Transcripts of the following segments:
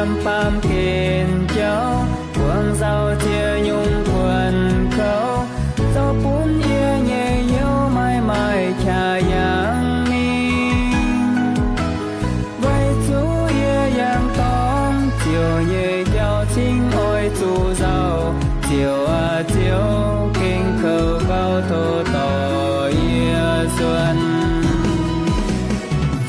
Baamh gen jauv buangh nzauh ziex nyungc kuonx kouv, zorqv bun yie nyei hnyouv maiv maaih qaqv yangh mingh. Weic zuqc yie yangh dorngx Ziouv nyei jauv cingx oix zuqc nzauh. Ziouv aac, Ziouv, gengh kouv gauh tov dorh yie nzuonx.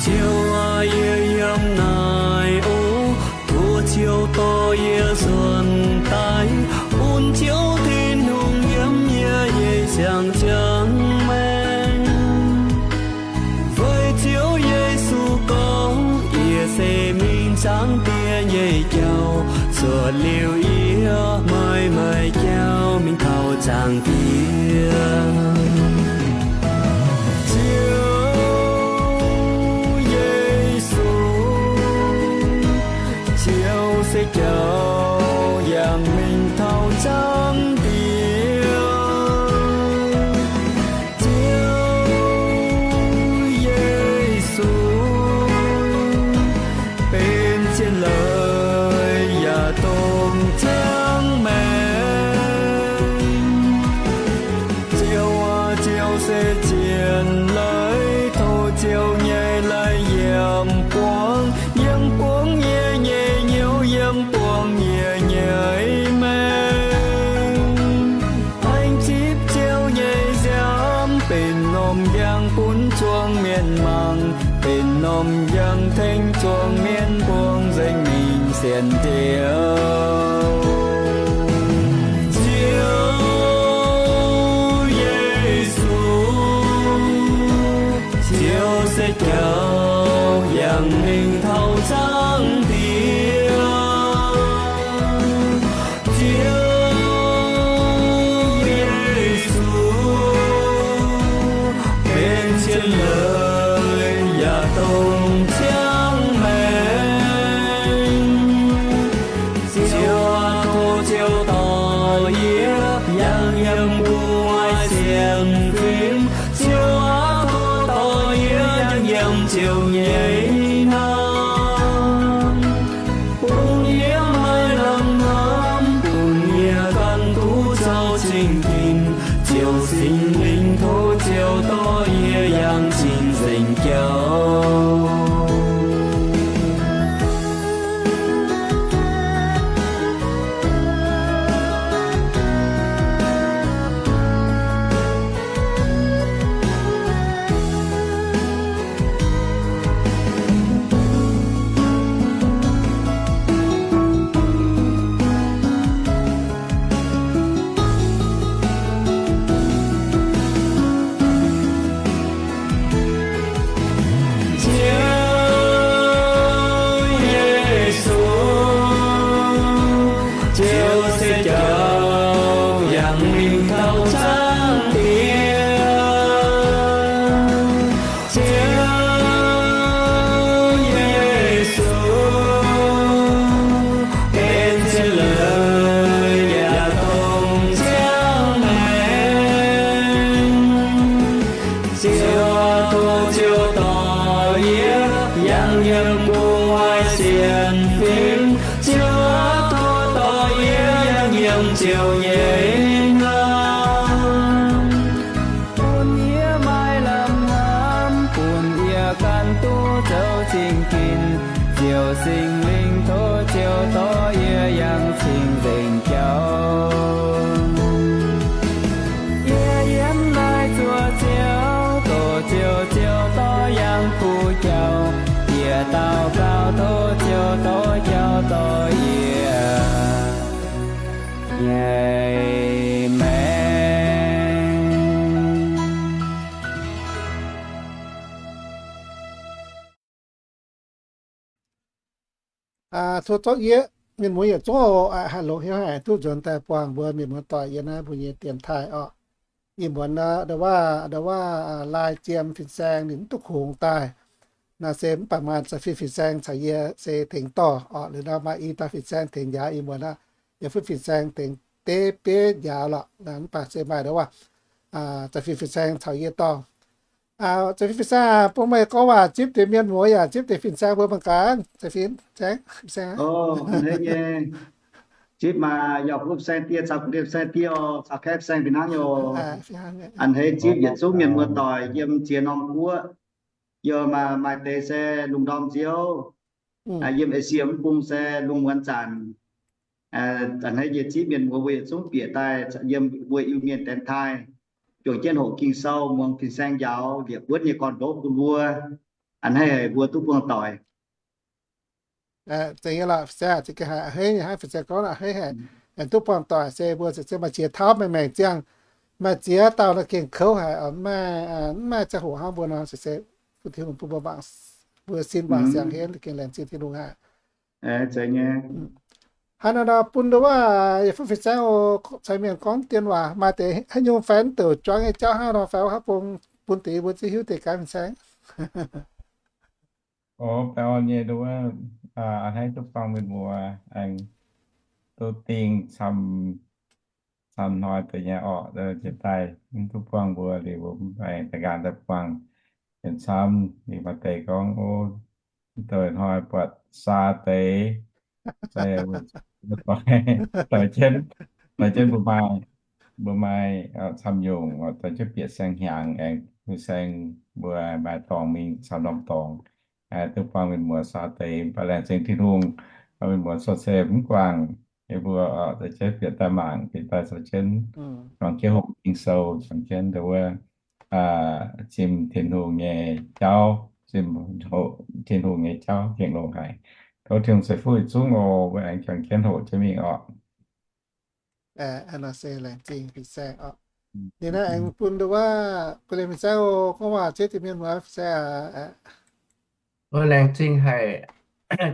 Ziouv aac, yie yiem naaiv oc, tov Ziouv dorh yie nzuonx daaih, bun Ziouv Tin-Hungh yiem yie nyei siang-ziangh maengx. Weic Ziouv Yesu gorngv, yie se mingh zaangv Diex nyei jauv, zuotc liuz yie maiv maaih jauv mingh taux zaangv Diex. Ziouv Yesu, Ziouv se jauv yangh mingh taux zaangv Diex. Ziouv Yesu, benx zien leiz yaac dongh ziangv maengx. Ziouv aac, Ziouv se zien leiz, tov Ziouv nyei leiz yiem buangv, yiem buangv yie nyei hnyouv, yiem buangv yie nyei maengc. Aengx zipv Ziouv nyei nziaamv benx norm njang bun zuangx mienh mangc, benx norm njang tengx zuangx mienh buangh nzengc mingh sienx Ziouv. Ziouv Yesu, Ziouv se jauv yangh mingh taux zaangv Diex. Ziouv Yesu, benx zien leiz yaac dongh ziangv maengx. Ziouv aac, tov Ziouv dorh yie yangh yiem gu'nguaaic sienx fim. Ziouv aac, tov dorh yie yangh yiem Ziouv nyei hnamv, bun yie maiv lamh hnamv, bun yie ganh duqv zoux cing-ginx. Ziouv Singx Lingh, tov Ziouv dorh yie yangh cing-nzengc jauv. Ziouv Yesu, Ziouv se jauv yangh mingh taux zaangv Diex. Ziouv Yesu, benx zien leiz yaac dongh ziangv maengx. Ziouv aac, tov Ziouv dorh yie yangh yiem gu'nguaaic sienx fim. Ziouv aac, tov dorh yie yangh yiem Ziouv nyei hnamv, bun yie maiv lamh hnamv, bun yie ganh duqv zoux cing-ginx. Ziouv Singx Lingh, tov Ziouv dorh yie yangh cing-nzengc jauv. Yie yiem naaiv zuov Ziouv, doqc Ziouv, Ziouv dorh yangh kuv jauv. Yie daux gaux tov Ziouv dorh jauv dorh yie nyei maengc. Tov zorqv yie, mienh muoz yietc zungv oc. Aa, haaix longx hnyouv haic duqv nzuonx daaih buangh mbuo mienh muoz doic yiem naaiv mbuo nyei dienx taaih orqc. Ih muonz nor, ndo waav, ndo waav, aa, laai jiem fin-saeng ninh mv duqv kungx daaih. Naaiv se mv baac maaih za'fih fin-saeng caux yie se tengx dorh orqc. Liuz nor maaih i dauh fin-saeng tengx njaaux ih muonz aqv. Yietc futv fin-saeng tengx deix bieiv njaaux lorqc. Mv baac se maaih ndo waav, aa, za'fih fin-saeng caux yie dorh. Zeiv fin fin saeng, bun meih gorngv waac zipv deix mienh muoz yaac zipv deix fin-saeng mbuo mangc gaax. Zeiv fin saeng, fin-saeng aav. Zipv maaih yaac fu fin-saeng die caux gu fin-saeng die oc, caux kaeqv fin-saeng fih hnangv oc. A'hneiv zipv yietc zungv mienh muoz-doic yiem ziex norm guoqv. Yie maaih, maaih deix se lungh ndorm nziouv, yiem Esie mv bung se lungh muonz zanc. A'hneiv nyei zipv mienh muoz mbuo yietc zungv bieqc daaih yiem mbuo Iu-Mienh dienx taaih, juangc jienv hoqc Ging-Sou, muangx fin-saeng njaaux, liepc wuonv nyei gorn-ndoqv bun mbuo. A'hneiv haic mbuo duqv buangh doic. Zeiz nyei lorqc, fin-saeng, a'hneiv nyei hnangv fin-saeng gorngv, a'hneiv haic, aengx duqv buangh doic se mbuo se maaih ziex tauv maengc maengc ziangh, maaih ziex dauh naaiv gengh kouv haic, mv maaih ziangh hoc hnangv mbuo nor se, se bun Tin-Hungh bun mbuo wangc, mbuo sin wangc siangx henv, gengh laengz zingh Tin-Hungh haic. Zeiz nyei. Hnangv naaiv nor bun nduov waac, yie fun fin-saeng oc, caux mienh gorngv dien waac, maaih deix haaix nyungc fai mv douc juangv nyei jauv hnangv nor fai, wuov haaix bung bun deix mbuo ziouc hiuv deix gaax fin-saeng. O, baengh orn nyei nduov, a'hneiv duqv buangh mienh muoz aengx duqv dingh camv, camv hnoi deix nyei orqc, jiex daaih mv duqv buangh mbuo liuz, mbuo mv baac da'nqaang daaih buangh yietc camv. Liuz maaih deix gorngv, o, mv douc hnoi buatc saa deix, se, doix jienv, doix jienv mbuo maaih, mbuo maaih camv nyungc, doix jienv bieqc saeng-hnyangx aengx fin-saeng mbuo maaih dorngx mingh camv norm dorngx. Duqv buangh mienh muoz saa deix, mv baac laengz zingh Tin-Hungh, buangh mienh muoz cuotv se mv guangc, yie mbuo doix jienv bieqc daaih mangc, bieqc daaih zoux jienv, juangc jienv hoqc Ging-Sou, juangc jienv nduov, zimh Tin-Hungh nyei jauv, zimh hoqc Tin-Hungh nyei jauv gengh longx haic. Tov Tin-Hungh ceix fuqv yietc zungv oc, mbuo aengx juangc jienv hoqc jienv mingh orqc. Ninh naaiv aengx bun nduov waac, bun liemh fin-saeng oc, gorngv waac zipv deix mienh muoz fin-saeng aac. Laengz zingh haic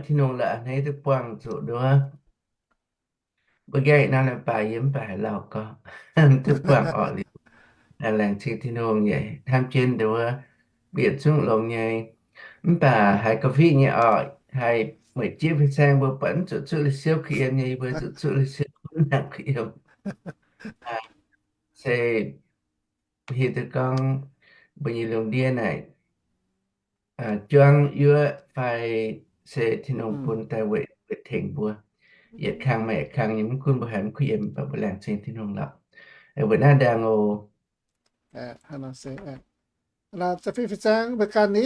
Tin-Hungh la'hneiv duqv buangh zuqc nduov. Mbuo nqaengh naaiv baaix yie mv baac haaix lauh gorngv duqv buangh orqc liuz, laengz zingh Tin-Hungh nyei hnamv jienv nduov, bieqc zungv longx nyei. Mv baac haiz ga'fiev nyei orqc, haiz mueic jieqv fin-saeng mbuo buatc mv zuqc zuqv li siouv kuh yiem nyei, yie mbuo zuqc zuqv li siouv mv nangc kuh yiem. Se hiuv duqv gorngv mbuo nyei lungh ndiev naaic juangv yuoqv fai se Tin-Hungh bun daaih weic, weic tengx mbuo. Yietc kang maaih yietc kang nyei, mv gunv mbuo haiz mv kuh yiem, mv baac mbuo laengz zingh Tin-Hungh lorqc. Weic naaiv ndaangc oc. Fin-saeng, meih ganh ni,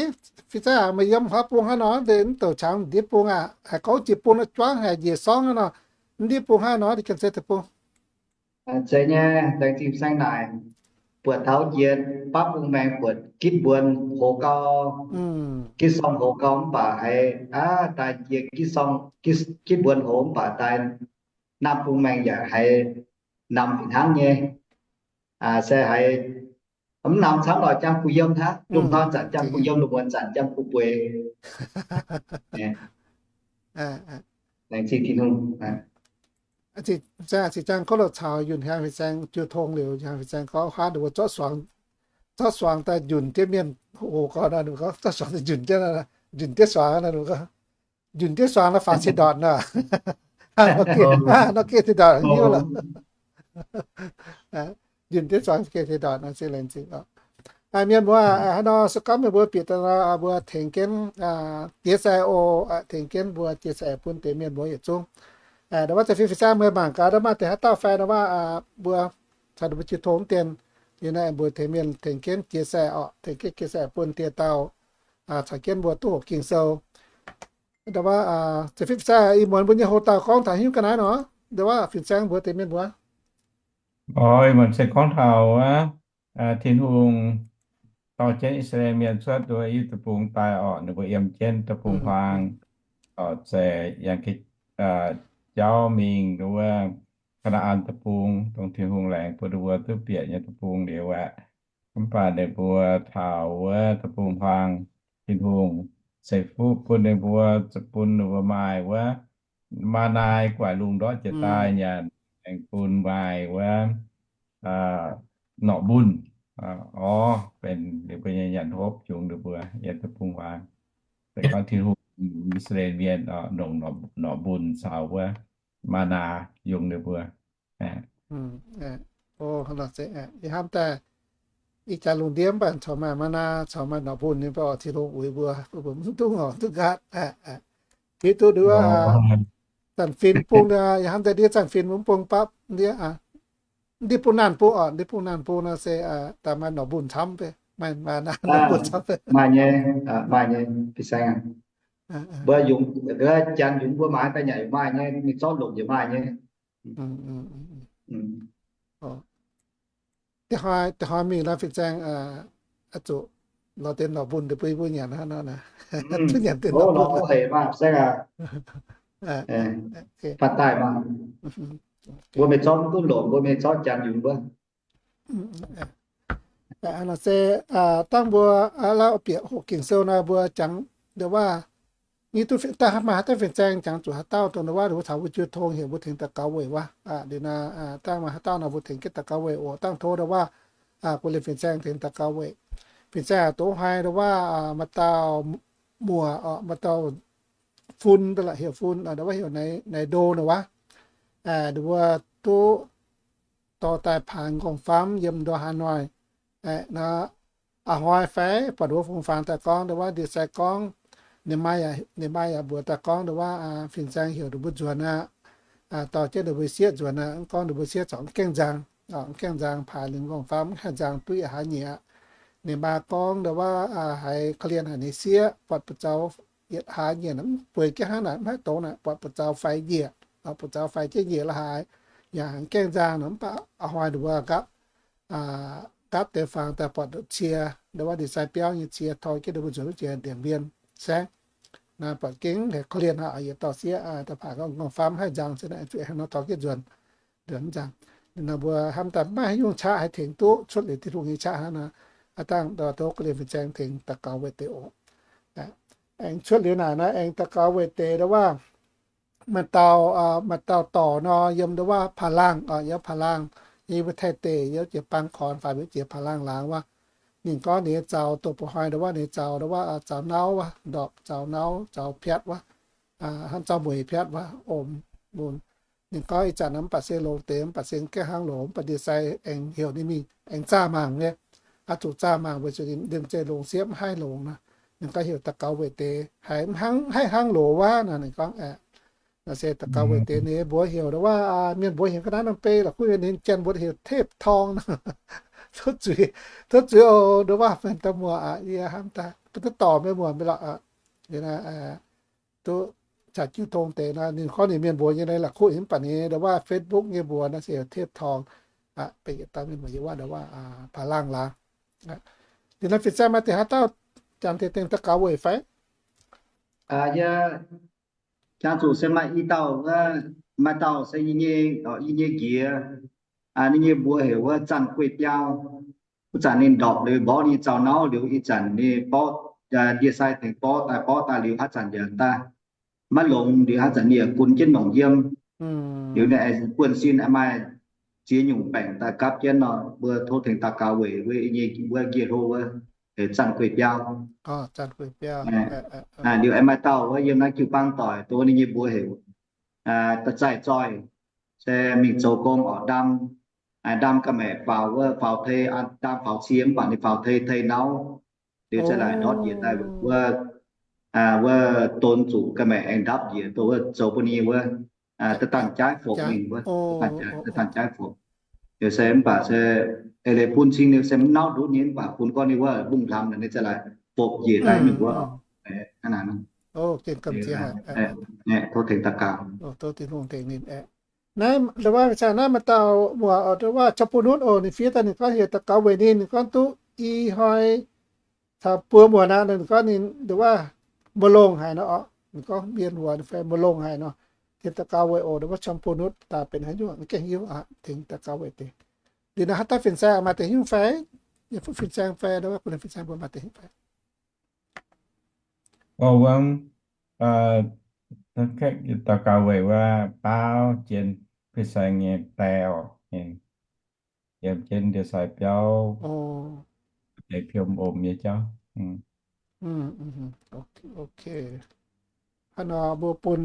fin-saeng aac, meih yiem haaix bung hnangv nor? Mv douc qangx ndiev bung aac, haiz gorngv jiex bung nor juangv haic njiec sorngv hnangv nor, ndiev bung hnangv nor, ninh ganh se deic-bung. Zeiz nyei, laengz zingh fin-saeng naaic. Buatc taux jiex baav bung maengx buatc gitv mbuonx hoz gau, gitv sorng hoz gau mv baac haiz aav daaih jiex gitv sorng, gitv mbuonx hoz mv baac daaih namh bung maengx yaac haiz namh fih hnangv nyei. Se haiz mv namh camv lorqc, jangx kuh yiem hnangv. Lungh hnoi zanc jangx kuh yiem, lungh muonz zanc jangx kuh bueix. Laengz zingh Tin-Hungh. Zinh jangx kouv loz caux yunh hnyangx fin-saeng jiu tong liuz, hnyangx fin-saeng gorngv huaav ninh mbuo zorqv suangx, zorqv suangx daaih njunc diev mienh oc. Gorngv ninh mbuo gorngv zorqv suangx daaih njunc jienv, njunc diev suangx nor, ninh mbuo gorngv njunc diev suangx nor faaux cin ndortc nor. Nor geh cin ndortc hiuv lorqc. Njunc diev suangx geh cin ndortc nor se laengz zingh oc. Mienh mbuo aac, hnangv nor se gorngv mienh mbuo bieqc daaih nor, mbuo tengx jienv jiex sai oc, tengx jienv mbuo jiex sai bun deix mienh mbuo yietc zungv. Ndau wuov za'fin fin-saeng meih mangc gaax, ndau maaih deix haaix dauh fai ndau wuov mbuo caux ninh mbuo jiu tong mv dien, yie naaiv mbuo tengx mienh tengx jienv jiex sai oc, tengx jienv jiex sai bun dieh dauh caux jienv mbuo duqv hoqc Ging-Sou. Ndau wuov za'fin fin-saeng, ih muonz mbuo nyei houx dauh gorngv taux hiuv ga'naaiv nor, ndau wuov fin-saeng mbuox deix mienh mbuo. Oix, ih muonz se gorngv taux wuov, Tin-Hungh dorh jienv I^saa^laa^en Mienh cuotv nduov Iu^yipv Deic-Bung daaih orqc, ninh mbuo yiem jienv deic-bung-huaang orqc, zeiz yangh jauv mingh nduov Kaa^naa^an Deic-Bung, dongh Tin-Hungh laengz bun ninh mbuo duqv bieqc nyei deic-bung liuz aqv. Mv baac ninh mbuo taux wuov deic-bung-huaang, Tin-Hungh ceix fuqv bun ninh mbuo, bun ninh mbuo maaih wuov maa^naa guaix lungh ndortv jiex daaih nyanc, aengx bun maaih wuov norqc mbunh, orv benx ninh mbuo nyei nyanc hopv yungz ninh mbuo yiem deic-bung-huaang. Se gorngv Tin-Hungh, I^saa^laa^en Mienh nongc norqc mbunh caux wuov maa^naa yungz ninh mbuo. Ih hnamv daaih ih jaax lungh ndiev mv baac corc maaih maa naa, corc maaih norqc mbunh nyei mv baac oix Tin-Hungh uix mbuo, mbuo mv duqv ngorc duqv nqaatv. Hiuv duqv nduov, zanc fin bung, yie hnamv daaih ndiev zanc fin mv bung bapv ndiev, ndiev bung naanh bung oc, ndiev bung naanh bung nor se daaih maaih norqc mbunh camv, maaih maa naa norqc mbunh camv. Maaih nyei, maaih nyei, fin-saeng. Mbuo yungz, janx yungz mbuo maaih daaih nyanc yaac maaih nyei, mingh zorqv longc yaac maaih nyei. Da'hoi, da'hoi mingh nor fin-saeng oix zuqc lorz deix norqc mbunh deix bun mbuo nyanc hnangv nor naaic. Duqv nyanc deix norqc mbunh hec maah, fin-saeng aac. Baac daaih maah, mbuo mingh zorqv mv duqv longc, mbuo mingh zorqv janx yungz wuov. Se dangh mbuo lauh bieqc hoqc Ging-Sou nor mbuo jangx ndau wuov, nyic duqv daaih maaih haaix dauh fin-saeng jangx zuqc haaix dauh dongh ndau wuov, mbuo caux mbuo jiu tong heuc mbuo tengx daux gaux weic wuov. Liuz nor dangh maaih haaix dauh nor mbuo tengx jienv daux gaux weic oc. Dangh tov ndau wuov, guv liemh fin-saeng tengx daux gaux weic. Fin-saeng aac, dongh haaix ndau wuov, maaih dauh muoc, maaih dauh fun, heuc fun, ndau wuov heuc Naix Ndo ndau wuov, ninh mbuo duqv dorh daaih paanx nqorngv-famv yiem ndau Hà Nội nor, a'hnoi fai buatc wuov fong-fangx daaih gorngv ndau wuov ndie-sai gorngv, ninh maaih yaac mbuox daaih gorngv ndau wuov fin-saeng heuc ninh mbuo nzuonx aqv, dorh jienv ninh mbuo sieqv nzuonx aqv, mv gorngv ninh mbuo sieqv corc mv gaengh nzang, mv gaengh nzang paaic lingh nqorngv-famv mv haih nzang duqv yietc hlaax nyieqc aqv. Ninh maa gorngv ndau wuov haiz korv-lienh haic ninh sieqv buatc buoz-zaux yietc hlaax nyieqc, mv bueix jienv hnangv naaic, mv haih dongz naaic, buatc buoz-zaux faix njiec, buoz-zaux faix jienv njiec la'haaix, yaac mv gaengh nzang nor, mv baac a'hnoi ninh mbuo nqaapv, nqaapv deix fangx daaih buatc cie, ndau wuov ndie-sai biauv nyei cie, torh jienv ninh mbuo nzuonx wuov jiex Điện Biên saengv. Naaiv buatc gengh haiz korv-lienh aqv, yietc dauh sieqv daaih paaic nqorngv-famv mv haih nzang se naaic, zuqc aengx nor torh jienv nzuonx, nzuonx mv nzang. Nor mbuo hnamv daaih maiv haaix nyungc qaqv haih tengx duqv cuotv liuz Tin-Hungh nyei qaqv hnangv nor, aav dangh dongh guv liemh fin-saeng tengx daux gaux weic deix oc. Aengx cuotv liuz naaic nor aengx daux gaux weic deix ndau wuov, maaih dauh, maaih dauh dorc nor yiem ndau wuov Paa Laangh, yiem Paa Laangh, yiem mbuo Taiv deic, yiem jiex Bang Korn fai mbuo jiex Paa Laangh laangz wuov. Ninh gorngv ninh nyei zaux dongh ba'hnoi ndau wuov ninh zaux ndau wuov zaux nauv wuov, ndorpc zaux nauv, zaux piatv wuov, hnangv zaux mueiz piatv wuov, om, mun. Ninh gorngv ih zanc mv baac se longx deix, mv baac se gaengh hnangv longx, mv baac ndie-sai aengx heuc ninh mingh aengx zaah mangc nyei. Aqv, zuqc zaah mangc weic zuqc ninh liemh zeih longx sieqv mv haih longx nor. Ninh gorngv heuc daux gaux weic deix haiz mv hnangv, haih hnangv longx wuov nor. Ninh gorngv aeqv, naaiv se daux gaux weic deix ninh mbuox heuc ndau wuov, mienh mbuox heuc ga'naaiv norm bei la'kuqv ninh janx mbuox heuc เทพทอง nor. Tov zuiz, tov zuiz oc, ndau wuov mienh daaih muoz aqv, yie hnamv daaih mv duqv dorh mienh muoz mingh lorqc. Liuz naaiv duqv caux jiu tong deix nor, ninh gorngv ninh mienh mbuox nyei naaiv la'kuqv mv baac ninh ndau wuov Facebook nyei mbuox naaiv se heuc เทพทอง aqv, benx yietc dauh mienh mbuox yie wuov ndau wuov Paa Laangh laangz. Liuz naaiv fin-saeng maaih deix haaix dauh jangx deix tengx daux gaux weic fai? Yie jangx zuqc se maaih i dauh, maaih dauh se yie nyei, yie nyei nqiex, ninh nyei mbuox heuc wuov Zanc Gueiv Biauv. Wuov zanc ninh ndorpc liuz mborqv ninh zaux nauv liuz, ih zanc ninh borqv, ndie-sai tengx borqv daaih, borqv daaih liuz haaix zanc yaac daaih maiv longx, liuz haaix zanc ninh yaac bun jienv longc yiem. Liuz ninh buonv-sin maaih ziex nyungc baengc daaih gapv jienv nor, mbuo tov tengx daux gaux weic wuov nyei wuov njiec hlo wuov, heuc Zanc Gueiv Biauv. Liuz aengx maaih dauh wuov yiem naaiv jiu-baang doic, dongh ninh nyei mbuox heuc Da'zaih Zoih, se mingh zoux gong oc, ndaam, ndaam ga'maeqc faaux wuov faaux tei, ndaam faaux cie mv baac ninh faaux tei, tei nauv. Liuz se laaic ndortv njiec daaih wuov, wuov donx zuqc ga'maeqc aengx ndapv njiec dongh wuov zoux bun ninh wuov, da'danh jaaiv fopc mingh wuov, da'danh jaaiv fopc. Liuz se mv baac se eix leiz bun cing liuz se mv nauv ndutv nyei mv baac bun gorngv ninh wuov mbungv hlamv naaic ninh se laaic fopc njiec daaih mingh wuov. Tov tengx daux gaux. Naaiv ndongc wuov, naaiv maaih dauh muoc ndongc wuov Chong Bun Nutv oc, ninh fiev daaih ninh gorngv heuc daux gaux weic ninh, ninh gorngv duqv i hnoi caux buo muonz aqv, ninh gorngv ninh ndongc wuov maiv longh haic nor oc, ninh gorngv mienh wuov fai maiv longh haic nor, tengx daux gaux weic oc, ndongc wuov Chong Bun Nutv daaih benx haaix nyungc maiv gaengh hiuv aqv, tengx daux gaux weic deix. Liuz naaiv haaix dauh fin-saeng maaih deix nyungc fai? Nyei fuqv fin-saeng fai ndongc wuov guv liemh fin-saeng mbuo maaeth deix nyungc fai? Wuov, daux gaux weic wuov baauv jien fin-saeng nyei baeqc, yiem jienv ndie-sai biauv, deix piom om nyei jauv. Hnangv nor mbuo bun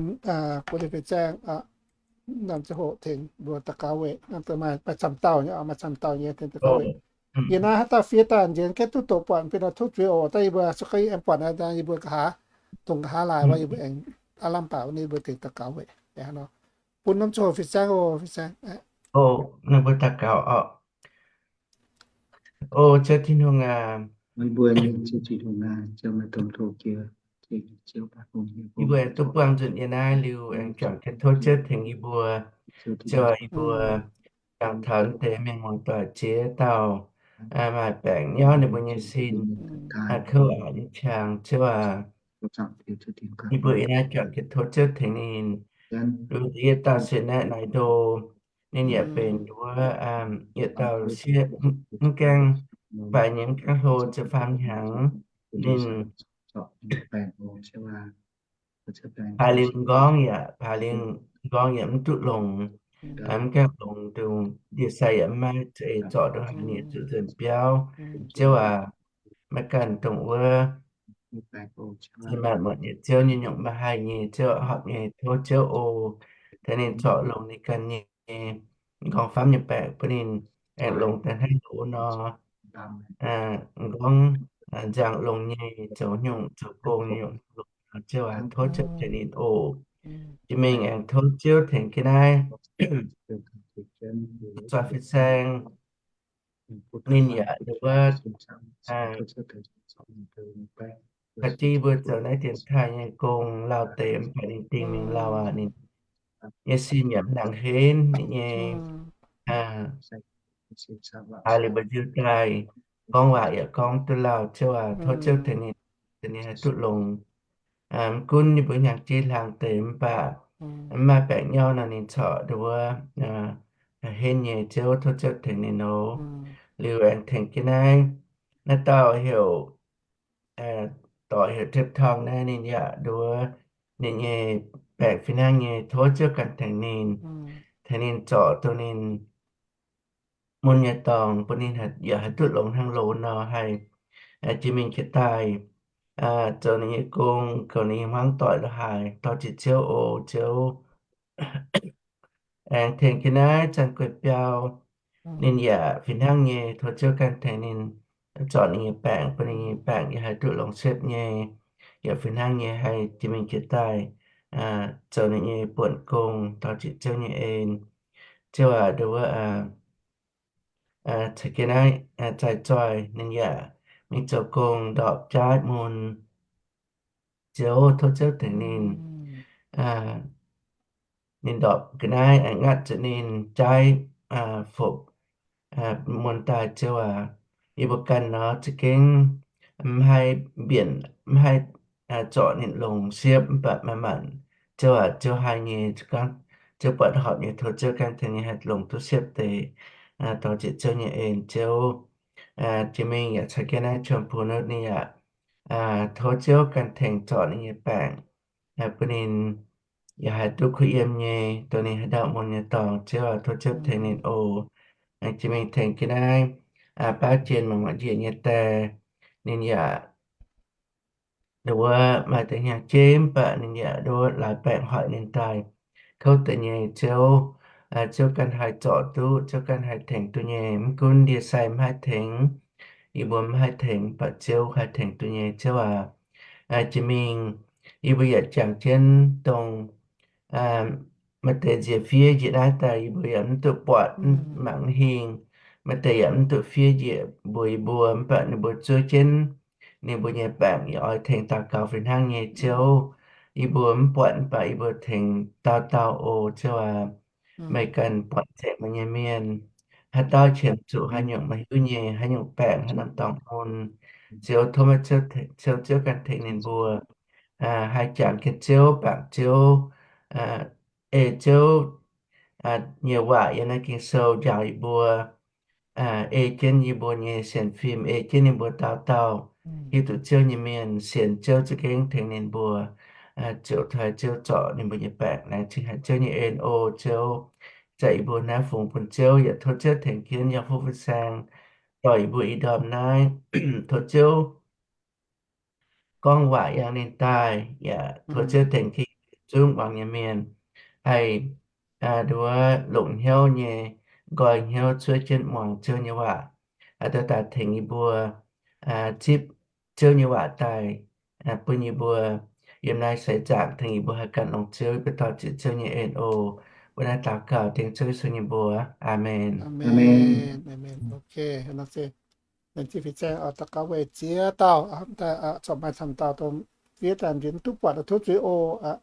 guv liemh fin-saeng, naaiv ziangh hoc tengx mbuo daux gaux weic, maaih camv dauh nyei, maaih camv dauh nyei tengx daux gaux weic. Yie naaiv haaix dauh fiev daaih njiec gaeqv duqv doqc buatc, bun nor tov zuiz oc. Daaih yie mbuo se gorngv aengx buatc naaiv, yie mbuo nqa'haav, dongh nqa'haav laaix wuov, yie mbuo aengx aav lamh baac wuov, yie mbuo dingc daux gaux weic nor, bun norm ziangh hoc fin-saeng oc, fin-saeng. Ninh mbuo daux gaux oc. O Ziouv Tin-Hungh aac, yie mbuo aengx duqv buangh nzunc yie naaiv liuz, aengx juangc jienv tov Ziouv tengx yie mbuo. Ziouc yie mbuo jangx taux deix mienh muoz-doic ziex dauh maaih baengc nyauv ninh mbuo nyei sin, kouv aqc nyei qangx, Ziouv aac, yie mbuo ih naaiv juangc jienv tov Ziouv tengx ninh. Liuz yietc dauh se naaiv naaic ndo, ninh yaac benx wuov yietc dauh sieqv mv gaengh faix nyei, mv gaengh hlo, ziepc faam hnyangx. Ninh paaix lingh m'nqorngv yaac, paaix lingh m'nqorngv yaac mv duqv longx, mv gaengh longx, ndie-sai yaac mv maaih, zorc ndongc haaix ninh zuqc nzuonx biauv. Ziouv aac, maiv ganh dongh wuov maaih muotc nyei Ziouv, nyei nyungc maiv haih nyei Ziouv, horpc nyei, tov Ziouv oc, tengx ninh zorc longx ninh ganh nyei m'nqorngv famv nyei baeqc bun ninh aengx longx daaih hnangv loz nor, m'nqorngv nzang longx nyei, zoux nyungc zoux gong nyei nyungc longx nor, Ziouv aac, tov Ziouv tengx ninh oc. Jiex mingh aengx tov Ziouv tengx ga'naaiv zoih fin-saeng. Ninh yaac nduov, ga'naaiv mbuo zoux naaiv dienx taaih nyei gong lauh deix mv baac ninh dingh mingh lauh aqv. Ninh nyei sin yaac mv nangc henv ninh nyei, aav liuz mbuo nziu daaih gorngv waac yaac gorngv duqv lauh, Ziouv aac, tov Ziouv tengx ninh, ninh haih duqv longx. Mv gunv ninh mbuo hnyangx-jeiv hlang deix mv baac mv maaih baengc nyauv nor, ninh corc nduov henv nyei, Ziouv, tov Ziouv tengx ninh oc. Liuz aengx tengx jienv naaiv, naaiv dauh heuc, doic heuc Tepv Tong naaiv, ninh yaac nduov, ninh nyei baengc fih hnangv nyei, tov Ziouv ganh tengx ninh, tengx ninh zorc dongh ninh mun nyei dorngx bun ninh yaac haih duqv longx hnangv loz nor, haih jiex mingh jiex daaih zoux ninh nyei gong, goux ninh nyei hmuangv doic la'haaix. Dorh jiez Ziouv oc, Ziouv. Aengx tengx jienv naaiv Zanh Guei Biauv, ninh yaac fih hnangv nyei, tov Ziouv ganh tengx ninh zorc ninh nyei baengc bun ninh nyei baengc yaac haih duqv longx siepv nyei, yaac fih hnangv nyei haih jiex mingh jiex daaih zoux ninh nyei buonc gong, dorh jiez Ziouv nyei en. Ziouv aac, nduov, caux jienv naaiv zaih zoih ninh yaac mingh zoux gong ndorpc jaaiv mun. Ziouv, tov Ziouv tengx ninh. Ninh ndorpc ga'naaiv aengx ngatv zuqc ninh jaaiv fopc mun daaih, Ziouv aac. Yie mbuo ganh nor za'gengh mv haih mbienc, mv haih zorc ninh longx siepv mv baac maaih manc, Ziouv aac, Ziouv haih nyei. Za'gengh Ziouv buatc horpc nyei, tov Ziouv ganh tengx ninh haih longx duqv siepv deix, dorh jiez Ziouv nyei en, Ziouv. Jiex mingh yaac caux jienv naaiv Chuan Pung Nutv ninh yaac tov Ziouv ganh tengx zorc ninh nyei baengc, bun ninh yaac haih duqv kuh yiem nyei, dongh ninh haaix dauh mun nyei dorngx, Ziouv aac, tov Ziouv tengx ninh oc. Jiex mingh tengx jienv naaiv baav jiex mangc mangc njiec nyei die, ninh yaac nduov maaih deix hnyangx-jeiv mv baac ninh yaac nduov laaix baengc hoic ninh daaih kouv deix nyei, Ziouv. Ziouv ganh haih zorc duqv, Ziouv ganh haih tengx duqv nyei. Mv gunv ndie-sai mv haih tengx, yie mbuo mv haih tengx, mv baac Ziouv haih tengx duqv nyei, Ziouv aac. Jiex mingh yie mbuo yaac jangx jienv dongh maaih deix nziex fiev njiec naaiv daaih, yie mbuo yaac mv duqv buatc, mv mangc, mv hingh. Maaih deix yaac mv duqv fiev njiec mbuox yie mbuo, mv baac ninh mbuo zuov jienv ninh mbuo nyei baengc yaac oix tengx daux gaux fih hnangv nyei, Ziouv. Yie mbuo mv buatc mv baac yie mbuo tengx dauh dauh oc, Ziouv aac. Meih ganh buatc nzengc meih nyei mienh, haaix dauh qiemx zuqc haaix nyungc, meih hiuv nyei, haaix nyungc baengc, haaix norm dorngx mun. Ziouv, tov meih Ziouv, Ziouv ganh tengx ninh mbuo haih jangx jienv Ziouv, bangc Ziouv, ei Ziouv nyei waac yiem naaiv Ging-Sou njaaux yie mbuo, ei jienv yie mbuo nyei sienx fim, ei jienv ninh mbuo dauh dauh hiuv duqv Ziouv nyei mienh, sienx Ziouv za'gengh tengx ninh mbuo ziouc taaih Ziouv zorc ninh mbuo nyei baengc, laengz zingh haic Ziouv nyei en oc, Ziouv. Zaqc yie mbuo naaiv fungx bun Ziouv, yaac tov Ziouv tengx jienv yiem fuqv fin-saeng dorh yie mbuo ih ndorm naaiv. Tov Ziouv gorngv waac yangh ninh daaih, yaac tov Ziouv tengx jienv zungv muangx nyei mienh haih nduov longc hnyouv nyei nqoi hnyouv cuotv jienv muangx Ziouv nyei waac. aa, dorh daaih tengx yie mbuo, aa, zipv Ziouv nyei waac daaih, aa, bun yie mbuo yiem naaiv seix zaangc tengx yie mbuo haih gan longc Ziouv, yie mbuo dor-ziec Ziouv nyei en oc. Mbuo naaiv daux gaux dengv Ziouv Yesu nyei mbuox. Aamen. Aamen. Aamen. Ok, nor se laengz zingh fih zaeng oc, daux gaux weic ziex dauh, aa, corc maaih camv dauh dongh fiev daaih nzunc duqv buatc duqv zuiz oc. Aa,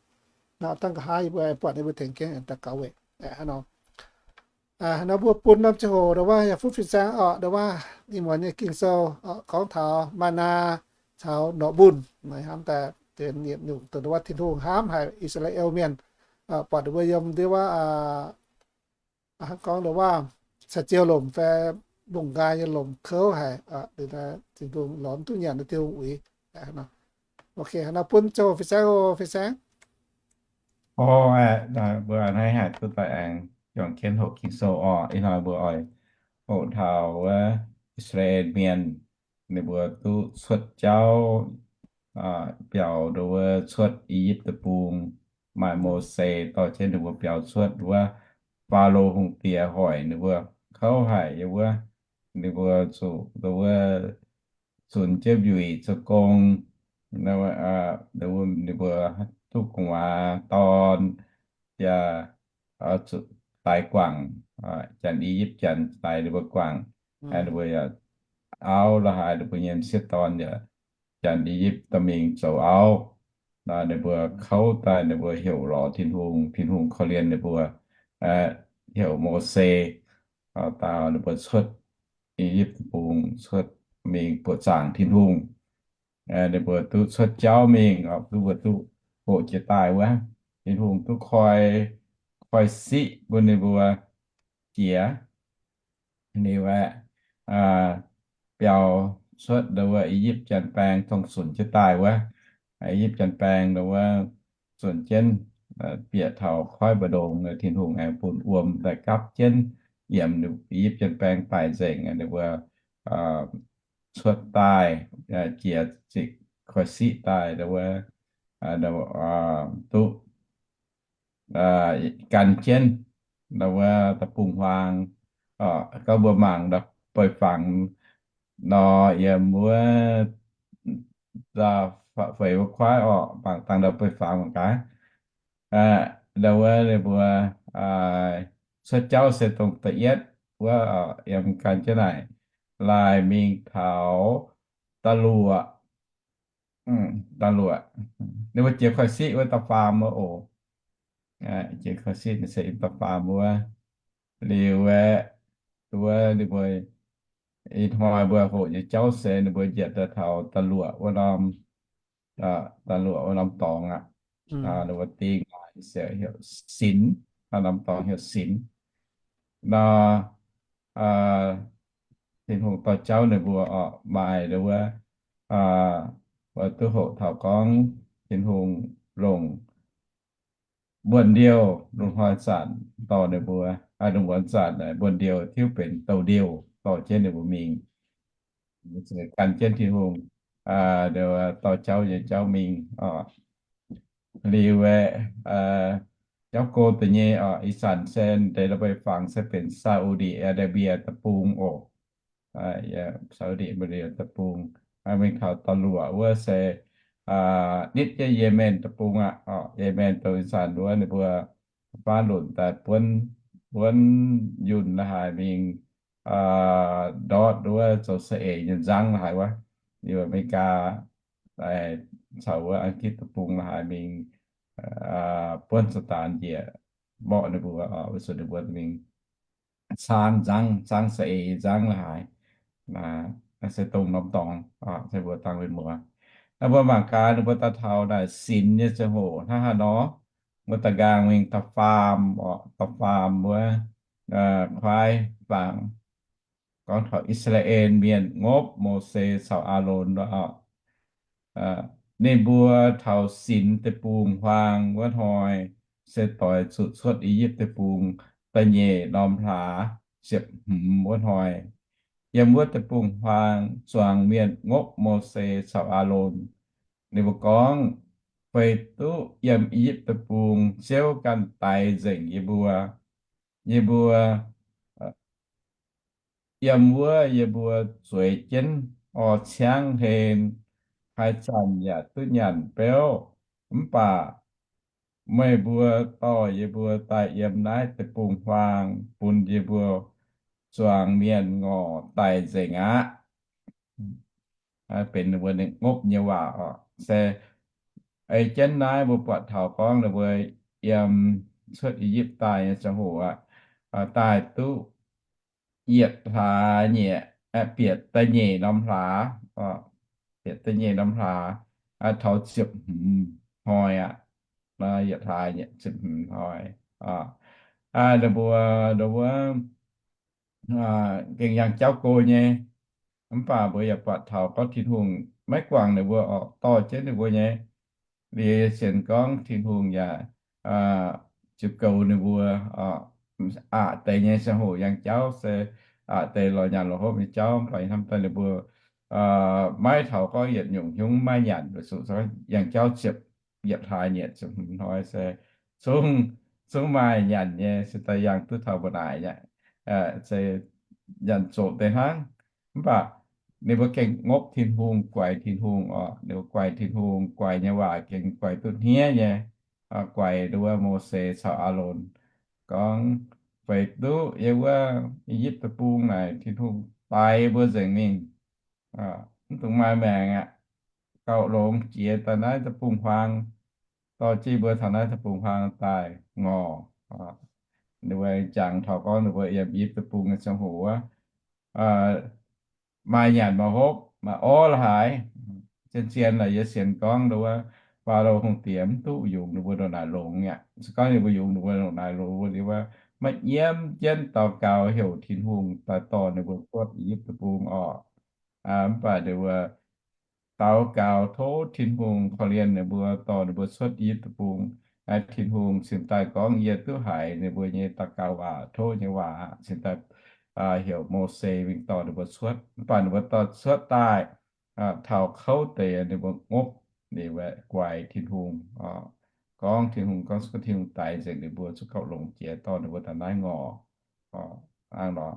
nor dangh nqa'haav yie mbuo buatc yie mbuo tengx jienv daux gaux weic. Aa, nor, aa, nor mbuo bun norm ziangh hoc ndongc wuov yaac fuqv fih zaeng oc, ndongc wuov ih muonz nyei Ging-Sou, aa, gorngv taux maa^naa caux norqc mbunh, hnamv daaih deix yietc nyungc dongh ndongc wuov Tin-Hungh hnamv haic I^saa^laa^en Mienh, aa, buatc ninh mbuo yiem ndongc wuov, aa, hnangv gorngv ndongc wuov caux-ziou lomc fai mbungh nqaai nyei lomc kouv haic, aa, Tin-Hungh lorz mv duqv nyanc, Tin-Hungh uix. Ok, nor bun ziangh hoc fih zaeng oc, fih zaeng. Orv, mbuo a'hneiv haic duqv daaih aengx juangc jienv hoqc Ging-Sou orqc. Ih hnoi mbuo oix hoqc taux wuov I^saa^laa^en Mienh, ninh mbuo duqv cuotv jauv, aa, biaux ndongc wuov cuotv I^yipv Deic-Bung, maaih Mose dorh jienv ninh mbuo biaux cuotv wuov. Faalo Hungh Diex hoic ninh mbuo kouv haic, yiem wuov ninh mbuo zuqc ndongc wuov zunc jienv mbiuic zoux gong, ninh mbuo duqv gu'nguaaz dorn, yaac zuqc daix guangc, janx I^yipv Janx daix ninh mbuo guangc, ninh mbuo yaac auv la'haaix ninh mbuo nyei m'sieqv dorn yaac janx I^yipv dorh mingh zoux auv. Ninh mbuo kouv daaih ninh mbuo heuc lorz Tin-Hungh, Tin-Hungh korv-lienh ninh mbuo, heuc Mose dau ninh mbuo cuotv I^yipv Deic-Bung, cuotv mingh buoqc zaangc Tin-Hungh. Ninh mbuo duqv cuotv jauv mingh, duqv mbuo duqv hoqc jiex daaih wuov, Tin-Hungh duqv koi, koi siqv bun ninh mbuo jiex. Liuz aeqv, biaux cuotv ndongc wuov I^yipv Janx-Baeng dongh zunc jienv daaih wuov. I^yipv Janx-Baeng ndongc wuov zunc jienv, bieqc taux koiv mbu'ndongx, Tin-Hungh aengx bun wuom daaih gapv jienv, yiemx I^yipv Janx-Baeng daic nzengc, ninh mbuo cuotv daaih, jiex ziqc koi siqv daaih ndongc wuov, duqv gan jienv ndongc wuov deic-bung-huaang. Gorngv mbuo mangc beiv-fangx nor, yiem wuov feix wuov kuaaiv orqc, mangc dangh ndau beiv-fangx mangc gaax. Ndau wuov ninh mbuo cuotv jauv se dongh da'yietv wuov, yiem gan jienv naaic laaih mingh taux da'luoqc, da'luoqc, ninh mbuo jiex koi siqv wuov da'faam wuov oc. Jiex koi siqv se yiem da'faam wuov. Liuz aeqv, wuov ninh mbuo ih hnoi mbuo hoqc nyei jauv se ninh mbuo njiec daaih taux da'luoqc wuov norm, da'luoqc wuov norm dorngx aqv. Ninh mbuo dingh naaic se heuc Sinx, norm dorngx heuc Sinx. Nor Tin-Hungh dorh jauv ninh mbuo oc, maaih ndau wuov, wuov duqv hoqc taux gorngv Tin-Hungh longc mbuonx-ndiouh, lungh hnoi zanc dorh ninh mbuo, lungh muonz zanc mbuonx-ndiouh tiuv benx douz-ndiouh dorh jienv ninh mbuo mingh. Gan jienv Tin-Hungh dorh jauv nyei jauv mingh oc. Liuz aeqv, jauv go da'nyeic oc, ih zanc se deix la'beiv-fangx se benx Saudi Arabia deic-bung oc. Saudi Arabia deic-bung, mingh taux da'luoqc wuov se nitv jienv Yemen deic-bung aqv. Yemen dongh ih zanc wuov ninh mbuo faanv lunc daaih buonv, buonv yunh la'haaix mingh ndortv wuov zoux saeng-eix nyei nzangv la'haaix wuov, liuz America caux wuov Angitv deic-bung la'haaix mingh buonv Saadaan njiec mborqv ninh mbuo, weic zuqc ninh mbuo mingh caang nzangv, caang saeng-eix nzangv la'haaix. Naaiv se dongh norm dorngx, se mbuo dangh mienh muoz. Naaiv mbuo mangc gaax ninh mbuo daaih taux naaic Sinx nyei ziangh hoc hnangv haaix nor, mbuo da'nqaang mingh da'faam oc, da'faam wuov kuaaiv fangx, gorngv taux I^saa^laa^en Mienh ngopv Mose caux Aalon oc. Ninh mbuo taux Sinx deic-bung-huaang wuov hnoi se doix zuqc cuotv I^yipv Deic-bung da'nyeic norm hlaax ziepc hmz wuov hnoi. Yiem wuov deic-bung-huaang zuangx mienh ngopv Mose caux Aalon. Ninh mbuo gorngv, Feix duqv yiem I^yipv Deic-bung, Ziouv ganh daix nzengc yie mbuo. Yie mbuo yiem wuov yie mbuo zueiz jienv orv ciangv hlen, haaix zanc yaac duqv nyanc beuv. Mv baac meih mbuo dorh yie mbuo daaih yiem naaiv deic-bung-huaang bun yie mbuo zuangx mienh ngorc daic nzengc aqv. Benx ninh mbuo ngopv nyei waac oc. Se ei jienv naaiv mbuo buatc taux gorngv ninh mbuo yiem cuotv I^yipv daaih nyei ziangh hoc aqv, daaih duqv yietc hlaax nyei, bieqc da'nyeic norm hlaax, bieqc da'nyeic norm hlaax, taux ziepc hmz hnoi aqv. Yietc hlaax nyei ziepc hmz hnoi. Ninh mbuo, ninh mbuo gengh yangh jauv go nyei. Mv baac mbuo yaac buatc taux gorngv Tin-Hungh maiv guangc ninh mbuo oc, dorh jienv ninh mbuo nyei. Liuz sienx gorngv Tin-Hungh yaac ziouc goux ninh mbuo aqc deix nyei ziangh hoc yangh jauv se aqc deix lorz nyanc lorz hopv nyei jauv, mv baac hnamv daaih ninh mbuo maiv taux gorngv yietc nyungc hnyouv maiv nyanc, weic zuqc yangh jauv ziepc yietc hlaax nyei ziepc hmz hnoi se zungv, zungv maaih nyanc nyei, se daaih yangh duqv taux mbuo naaic nyei, se nyanc zoqc deix hnangv. Mv baac ninh mbuo gengh ngopv Tin-Hungh, guaix Tin-Hungh oc. Ninh mbuo guaix Tin-Hungh, guaix nyei waac gengh guaix duqv hniev nyei. Guaix wuov Mose caux Aalon gorngv, feix duqv yiem wuov I^yipv Deic-Bung naaic Tin-Hungh daix mbuo nzengc mingh, mv dungx maaih maengc aqv. Gauh longx jiex daaih naaiv deic-bung-huaang, dorh jienv mbuo taux naaiv deic-bung-huaang daaih ngorc. Ninh mbuo jangx taux gorngv ninh mbuo yiem I^yipv Deic-Bung nyei ziangh hoc wuov, maaih nyanc maaih hopv, maaih orv la'haaix. Zien-zien naaic yie sienx gorngv wuov, Faalo hungh diex mv duqv yungz ninh mbuo ndongc naaic longx aqv. Se gorngv ninh mbuo yungz ninh mbuo ndongc naaic longx wuov, ninh mbuo maiv nyiemv jienv daux gaux heuc Tin-Hungh daaih dorh ninh mbuo cuotv I^yipv Deic-Bung oc. Mv baac ninh mbuo daux gaux tov Tin-Hungh korv-lienh ninh mbuo, dorh ninh mbuo cuotv I^yipv Deic-Bung. Tin-Hungh cingx daaih gorngv yie duqv haiz ninh mbuo nyei daux gaux waac, tov nyei waac, cingx daaih heuc Mose mingh dorh ninh mbuo cuotv. Mv baac ninh mbuo dorh cuotv daaih taux kouv deix, ninh mbuo ngopv, ninh mbuo guaix Tin-Hungh, gorngv Tin-Hungh, gorngv Tin-Hungh daix nzengc ninh mbuo, zungv gauh longx jiex dorh ninh mbuo daaih naaiv ngorc. Hnangv nor,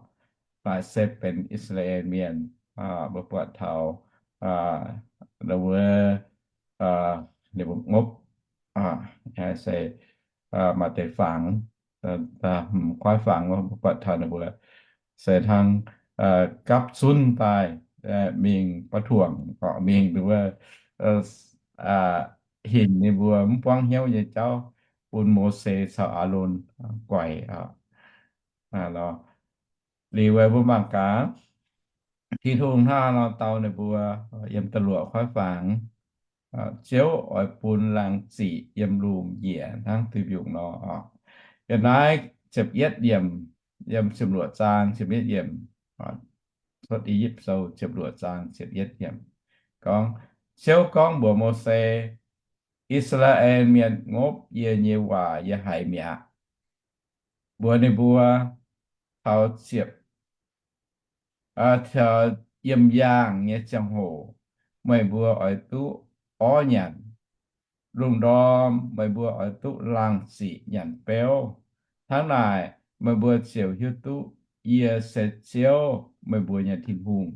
naaic se benx I^saa^laa^en Mienh, mbuo buatc taux wuov, ninh mbuo ngopv, se maaih deix fangx, hmz kuaaiv fangx, mbuo buatc taux ninh mbuo se hnangv gapv zunv daaih mingh ba'tuangc, mingh wuov hinc ninh mbuo mv buangv hnyouv nyei jauv bun Mose caux Aalon guaix. Liuz mbuo mangc gaax, Tin-Hungh hnangv nor dau ninh mbuo yiem da'luoqc kuaaiv fangx, Ziouv oix bun laangz ziqc yiem lungh njiec hnangv duih mbiungc nor. Yiem naaiv ziepc yietv yiemc, yiem ziepc luoqc zaang ziepc yietv yiemc, Cuotv I^yipv Sou ziepc luoqc zaang ziepc yietv yiemc gorngv, Ziouv gorngv mbuox Mose, I^saa^laa^en Mienh ngopv yie nyei waac yie haiz mi'aqv. Mbuox ninh mbuo, taux ziepc taux yiem yaangh nyei ziangh hoc, meih mbuo oix duqv orv nyanc. Lungh ndorm meih mbuo oix duqv laangh ziqc nyanc beuv. Hnangv naaic, meih mbuo ziouc hiuv duqv yie se Ziouv, meih mbuo nyei Tin-Hungh.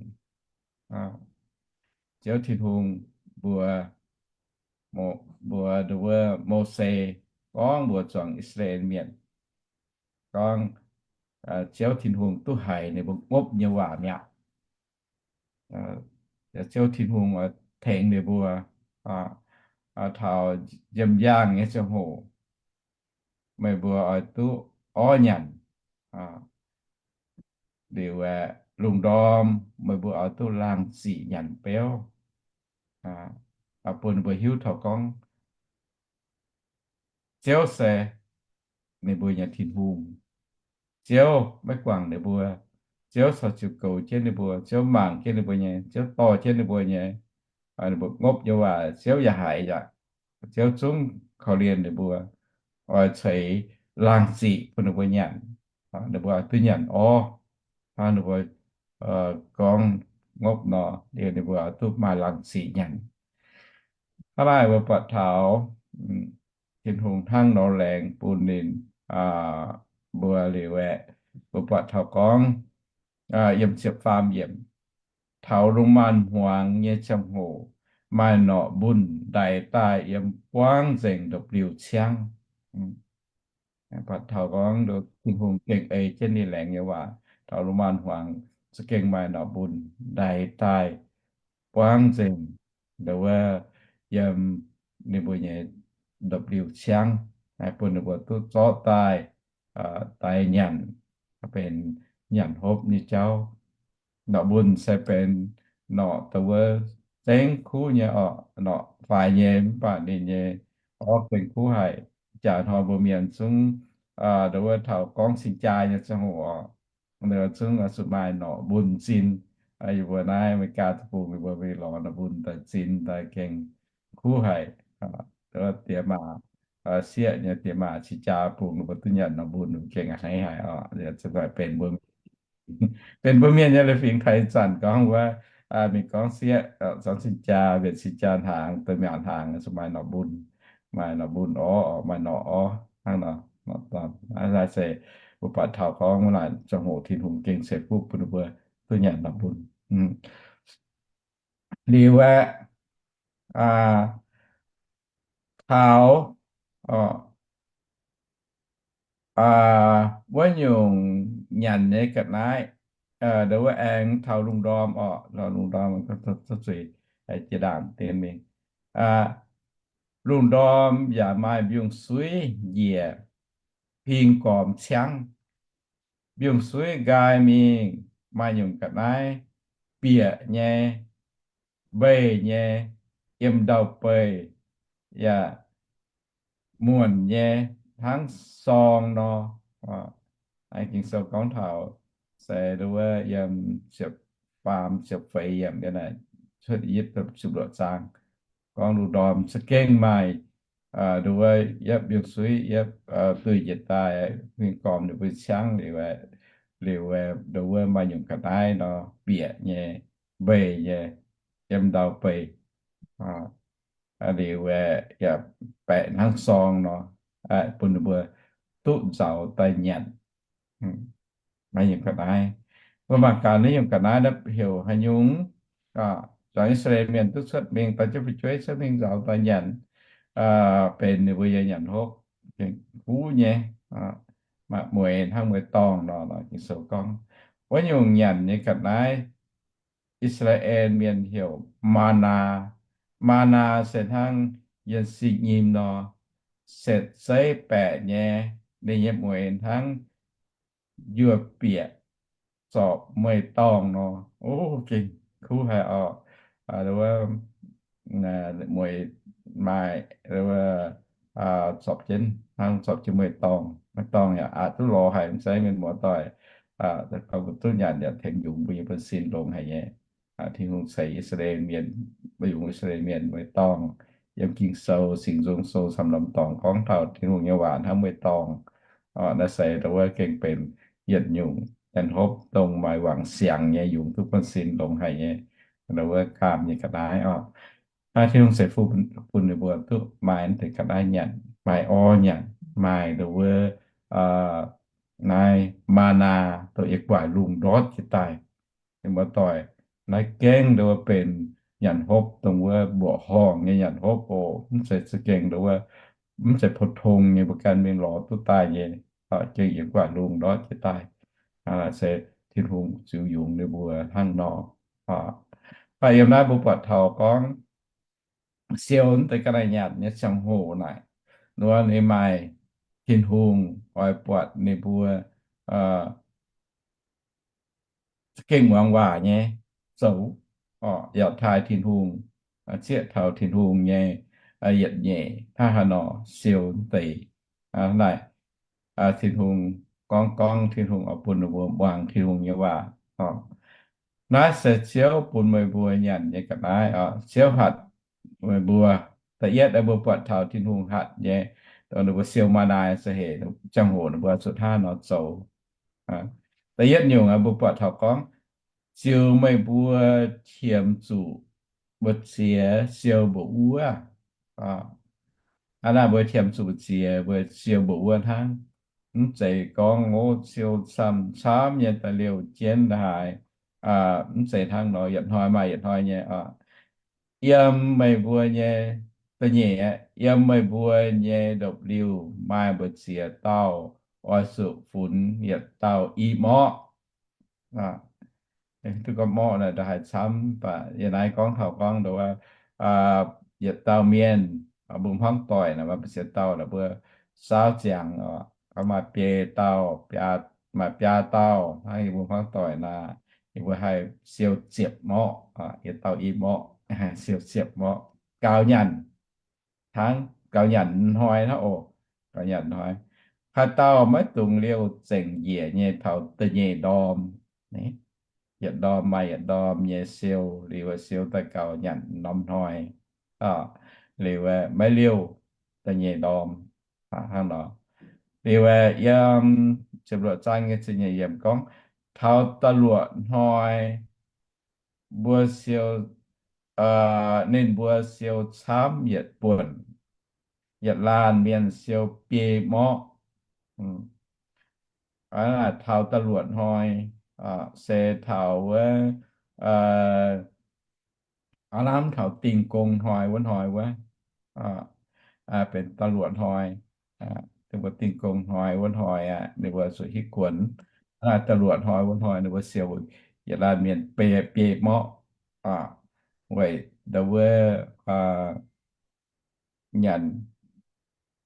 Ziouv Tin-Hungh mbuox, mbuox Mose gorngv mbuox zuangx I^saa^laa^en Mienh gorngv, Ziouv Tin-Hungh duqv haiz ninh mbuo ngopv nyei waac mi'aqv. Ziouv Tin-Hungh oix tengx ninh mbuo taux yiem yaangh nyei ziangh hoc, meih mbuo oix duqv orv nyanc. Liuz aeqv, lungh ndorm meih mbuo oix duqv laangh ziqc nyanc beuv. Bun ninh mbuo hiuv taux gorngv Ziouv se ninh mbuo nyei Tin-Hungh. Ziouv maiv guangc ninh mbuo. Ziouv corc ziouc goux jienv ninh mbuo. Ziouv mangc jienv ninh mbuo nyei. Ziouv dorh jienv ninh mbuo nyei. Ninh mbuo ngopv nyei waac Ziouv yaac haiz aqv. Ziouv zungv korv-lienh ninh mbuo, oix ceix laangh ziqc bun ninh mbuo nyanc. Ninh mbuo duqv nyanc orv. Hnangv ninh mbuo gorngv ngopv nor, liuz ninh mbuo duqv maaih laangh ziqc nyanc. Hnangv naaic mbuo buatc taux Tin-Hungh hnangv nor laengz bun ninh mbuo liuz aeqv, mbuo buatc taux gorngv yiem ziepc faam yiemc, taux lungh maanz-hmuangx nyei ziangh hoc, maaih norqc mbunh ndaix daaih yiem buangv nzengc ndopv-liuh ciangv. Buatc taux gorngv Tin-Hungh gengh ei jienv ninh laengz nyei waac, taux lungh maanz-hmuangx za'gengh maaih norqc mbunh ndaix daaih buangv nzengc ndau wuov yiem ninh mbuo nyei ndopv-liuh ciangv, bun ninh mbuo duqv zorqv daaih daix nyanc, benx nyanc hopv nyei jauv. Norqc mbunh se benx norqc dongh wuov zengv kuv nyei orqc, norqc faix nyei, mv baac ninh nyei orv gengh kuv haic. Jaax hnoi mbuo mienh zungv dongh wuov taux gorngv cing-jaa nyei ziangh hoc orqc, zungv zuqc maaih norqc mbunh zinh. Yie mbuo naaiv America deic-bung yie mbuo mingh lorz norqc mbunh daaih zinh daaih gengh kuv haic. Diex maac sieqv nyei diex maac cing-jaa bung ninh mbuo duqv nyanc norqc mbunh gengh a'hneiv haic orqc. Benx mbuo benx mbuo mienh nyei leiz-fingx taaix zanc gorngv wuov, mingh gorngv sieqv, zorngv cing-jaa, mbienc cing-jaa hnaangx, deix mi'aqv hnaangx zuqc maaih norqc mbunh, maaih norqc mbunh orv, maaih norqc orv hnangv nor. Naaiv se mbuo buatc taux gorngv naaic ziangh hoc Tin-Hungh gengh ceix fuqv bun ninh mbuo duqv nyanc norqc mbunh. Liuz aeqv, taux wuov nyungc nyanc nyei ga'naaiv, ndongc wuov aengx taux lungh ndorm orqc, lungh ndorm zuqc jiex ndaangc dien mingh. Lungh ndorm yaac maaih mbiungc-suiv njiec, hing gormx ciangv. Mbiungc-suiv nqaai mingh, maaih nyungc ga'naaiv bieqc nyei, mbeih nyei, yiem ndau-beih, yaac muonc nyei hnangv sorng nor. Ging-Sou gorngv taux se wuov yiem ziepc faam ziepc feix yiemc, cuotv yipv ziepc luoqc zaang, gorngv lungh ndorm za'gengh maaih nduov yietv mbiungc-suiv, yietv duih njiec daaih, huing gormx ninh mbuo ciangv liuz, liuz nduov maaih nyungc ga'naaiv nor, bieqc nyei, mbeih nyei, yiem ndau-beih, liuz yaac baeqc hnangv sorng nor, bun ninh mbuo duqv nzauz daaih nyanc. Maiv nyungc ga'naaiv. Mbuo mangc gaax naaiv nyungc ga'naaiv naaiv heuc haaix nyungc. Zuangx I^saa^laa^en Mienh duqv cuotv mingh daaih jienv fu'jueiv cuotv mingh nzauz daaih nyanc, benx ninh mbuo nyei nyanc hopv, huv nyei, mueiz hnangv mueiz-dorngh nor. Ging-Sou gorngv wuov nyungc nyanc nyei ga'naaiv, I^saa^laa^en Mienh heuc maa^naa. Maa^naa se hnangv yienh si nyim nor, setv zeiv baeqc nyei, ninh nyei mueiz hnangv njuov bieqc zorpc mueiz-dorngh nor. O, gengh kuv haic orqc. Mueiz maaih zorpc jienv, hnangv zorpc jienv mueiz-dorngh. Mueiz-dorngh yaac aqc duqv lorz haic, mv zeiz mienh muoz-doic. Da'faanh mbuo duqv nyanc yaac tengx yungz mbuo nyei buonv-sin longx haic nyei. Tin-Hungh ceix I^saa^laa^en Mienh, mbuo yungz I^saa^laa^en Mienh mueiz-dorngh. Yiem Ging-Sou, Singx Nzung Sou camv-lamz dorngx gorngv taux Tin-Hungh nyei waac hnangv mueiz-dorngh. Naaiv se dongh wuov gengh benx yietc nyungc nyanc hopv dongh maaih wangc siangx nyei, yungz duqv buonv-sin longx haic nyei, dongh wuov gaam nyei ga'naaiv orqc. Naaiv Tin-Hungh ceix fuqv bun ninh mbuo duqv maaih deix ga'naaiv nyanc, maaih orv nyanc, maaih dongh wuov naaiv maa^naa dongh yietc guaaic lungh ndortv jiez daaih. Mienh muoz-doic, naaiv gengh dongh wuov benx nyanc hopv dongh wuov mbuoqc horngh nyei nyanc hopv oc. Mv zeiz za'gengh dongh wuov, mv zeiz pou-tong nyei mbuo ganh mingh lorz duqv daaih nyei. Gengh yietc guaaic lungh ndortv jiez daaih. Se Tin-Hungh ziux yungz ninh mbuo hnangv nor. Mv baac yiem naaiv mbuo buatc taux gorngv siou deix ga'naaiv nyanc nyei ziangh hoc naaic, nduov ninh maaih Tin-Hungh oix buatc ninh mbuo za'gengh muangx waac nyei zoux, yaac taaih Tin-Hungh, zieqv taux Tin-Hungh nyei yietc nyeic hnangv haaix nor siou deix. Naaic Tin-Hungh gorngv, gorngv Tin-Hungh oix bun ninh mbuo muangx Tin-Hungh nyei waac. Naaiv se Ziouv bun meih mbuo nyanc nyei ga'naaiv. Ziouv hatc meih mbuo, da'yietv mbuo buatc taux Tin-Hungh hatc nyei, dongh ninh mbuo siou maa^naa se hec ziangh hoc ninh mbuo zuqc hnangv nor zoux. Da'yietv nyungc mbuo buatc taux gorngv, ziux meih mbuo qiemx zuqc mbu'ziex siou mbuoqc wuov. Hnangv naaic mbuo qiemx zuqc mbu'ziex, mbuo siou mbuoqc wuov hnangv. Mv zeiz gorngv, o, siou camv-camv nyei da'liouh jienv haaix, mv zeiz hnangv nor, yietc hnoi maaih yietc hnoi nyei. Yiem meih mbuo nyei, da'nyeic aeqv, yiem meih mbuo nyei ndopv-liuh maaih mbu'ziex dauh oix zuqc funx yietc dauh i morqv. Duqv gorngv morqv naaic ndongc haaix camv, mv baac yie naaiv gorngv taux gorngv nduov, yietc dauh mienh, mbuo hmuangv doic naaic maaih mbu'ziex dauh naaic mbuo saauv ziangx, maaih biei dauh, maaih biaa dauh hnangv. Yie mbuo hmuangv doic naaic, yie mbuo haih siou ziepc morqv, yietc dauh i morqv, siou ziepc morqv. Gaux nyanc, hnangv gaux nyanc hnoi hnangv oc. Gaux nyanc hnoi, haaix dauh maiv dungx liouh zengc njiec nyei taux da'nyeic ndorm. Yietc ndorm maaih yietc ndorm nyei siou, liuz siou daaih gaux nyanc norm hnoi, liuz maiv liouh da'nyeic ndorm. Hnangv nor, liuz yiem ziepc luoqc zaang nyei ziepc nyeic yiemc gorngv, taux da'luoqc hnoi mbuo siou, ninh mbuo siou camv yietc buonc, yietc laanh mienh siou biei morqv. Taux da'luoqc hnoi se taux wuov, aav lamh taux Dingh Gong Hnoi wuov hnoi wuov, benx da'luoqc hnoi. Ninh mbuo Dingh Gong Hnoi wuov hnoi aqv, ninh mbuo zuqc hitv kuonx. Da'luoqc hnoi wuov hnoi ninh mbuo siou yietc laanh mienh biei morqv, weic ndau wuov nyanc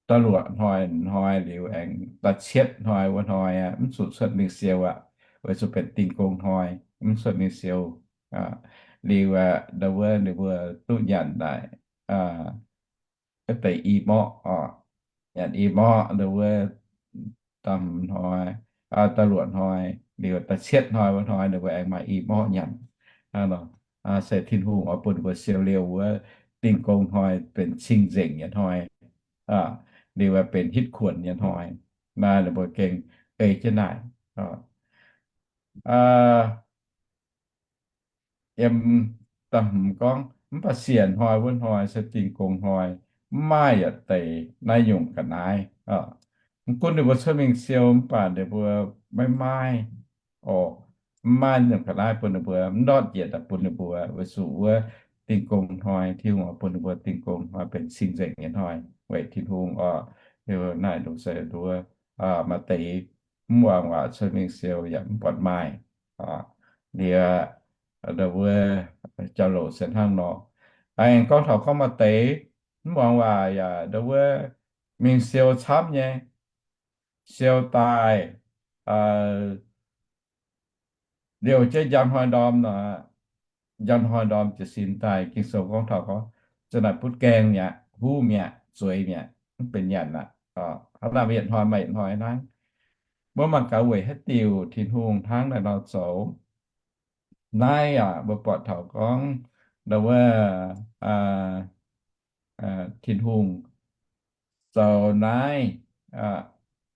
da'luoqc hnoi, hnoi liuz aengx da'cietv hnoi wuov hnoi aqv, mv zuqc cuotv mingh siou aqv, weic zuqc benx Dingh Gong Hnoi, mv cuotv mingh siou. Liuz aqv, ndau wuov ninh mbuo duqv nyanc naaic deix i morqv oc. Nyanc i morqv ndau wuov da'hmz hnoi, da'luoqc hnoi, liuz da'cietv hnoi wuov hnoi ninh mbuo aengx maaih i morqv nyanc. Se Tin-Hungh oix bun ninh mbuo siou liouh wuov Dingh Gong Hnoi benx cing-nzengc nyei hnoi, liuz benx hitv kuonx nyei hnoi. Naaiv ninh mbuo gengh ei jienv naaic. Yiem da'hmz gorngv, mv baac siec hnoi wuov hnoi se Dingh Gong Hnoi, mv maaih yietc deix naaiv nyungc ga'naaiv. Mv gunv ninh mbuo cuotv mingh siou mv baac ninh mbuo maiv maaih, oc, mv maaih nyungc ga'naaiv bun ninh mbuo, mv ndortv njiec daaih bun ninh mbuo, weic zuqc wuov Dingh Gong Hnoi, Tin-Hungh oix bun ninh mbuo Dingh Gong Hnoi benx cing-nzengc nyei hnoi, weic Tin-Hungh oc. Naaiv longc se nduov maaih deix mv muangx waac cuotv mingh siou yaac mv buatc maaih. Liuz, ndau wuov jauv-louc se hnangv nor. Aengx gorngv taux gorngv maaih deix mv muangx waac yaac ndau wuov mingh siou camv nyei, siou daaih liouh jienv njang hnoi ndorm nor, njang hnoi ndorm jiez sin daaih. Ging-Sou gorngv taux gorngv, za'naaic butv gaengh mi'aqv, huv mi'aqv, zueiz mi'aqv, mv benx nyanc aqv. Hnangv naaic yietc hnoi maaih yietc hnoi naaiv. Mbuo mangc gaax weic haaix diuc Tin-Hungh hnangv naaiv nor zoux. Naaiv yaac mbuo buatc taux gorngv ndau wuov Tin-Hungh zoux naaiv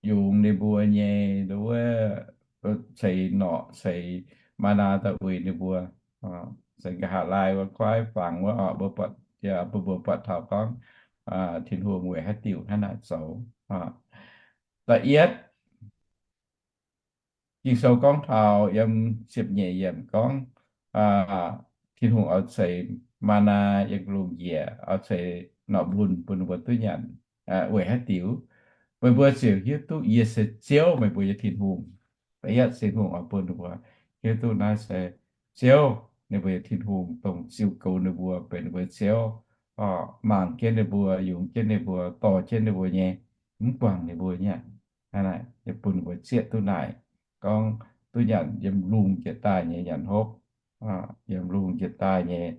yungz ninh mbuo nyei ndau wuov ceix norqc ceix maa^naa daaih uix ninh mbuo. Ceix nqa'haav laai wuov guaiv fangx wuov oc, mbuo buatc, mbuo mbuo buatc taux gorngv Tin-Hungh weic haaix diuc hnangv naaic zoux. Da'yietv, Ging-Sou gorngv taux yiem ziepc nyeic yiemc gorngv, Tin-Hungh oix ceix maa^naa yiem lungh njiec, oix ceix norqc mbunh bun ninh mbuo duqv nyanc. Weic haaix diuc? Meih mbuo ziouc hiuv duqv yie se Ziouv, meih mbuo nyei Tin-Hungh. Da'yietv Tin-Hungh oix bun ninh mbuo hiuv duqv naaiv se Ziouv, ninh mbuo nyei Tin-Hungh, dongh ziux goux ninh mbuo, benx ninh mbuo Ziouv, mangc jienv ninh mbuo, yungz jienv ninh mbuo, dorh jienv ninh mbuo nyei, mv guangc ninh mbuo nyei. Naaiv bun ninh mbuo zieqv duqv naaic, gorngv duqv nyanc yiem lungh jiex daaih nyei nyanc hopv, yiem lungh jiex daaih nyei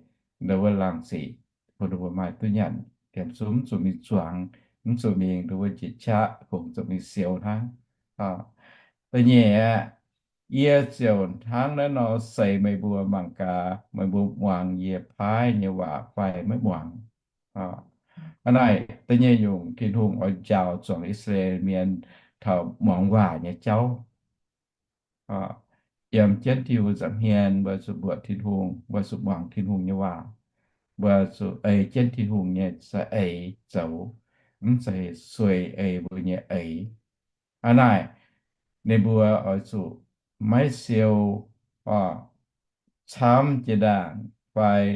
ndau wuov laangh ziqc, bun ninh mbuo maaih duqv nyanc, liemh zuqc mv zuqc mingh zuangx, mv zuqc mingh ndau wuov njiec qaqv, kungx zuqc mingh siou hnangv. Da'nyeic aeqv, yie ziouc hnangv naaiv nor seix meih mbuo mangc gaax, meih mbuo muangx yie paaiv nyei waac fai maiv muangx. Hnangv naaic, da'nyeic nyungc Tin-Hungh oix njaaux zuangx I^saa^laa^en Mienh taux muangx waac nyei jauv. Yiem jienv Tin-Hungh nza'hmien, mbuo zuqc mbuoqc Tin-Hungh, mbuo zuqc muangx Tin-Hungh nyei waac, mbuo zuqc ei jienv Tin-Hungh nyei za'eix zoux, mv zeiz sueih ei mbuo nyei eix. Hnangv naaic, ninh mbuo oix zuqc maiv siou camv jiex ndaangc fai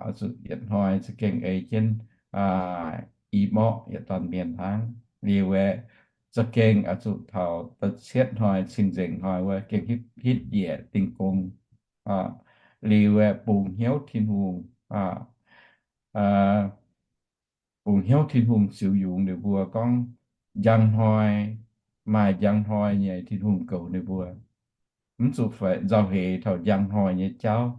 oix zuqc yietc hnoi za'gengh ei jienv i morqv yietc dauh mienh hnangv. Liuz aeqv, za'gengh oix zuqc taux da'cietv hnoi cing-nzengc hnoi wuov gengh hitv njiec dingh gong. Liuz aeqv, bungx hnyouv Tin-Hungh, bungx hnyouv Tin-Hungh ziux yungz ninh mbuo gorngv njang hnoi, maaih njang hnoi nyei Tin-Hungh goux ninh mbuo. Mv zuqc fai nzauh heix taux njang hnoi nyei jauv.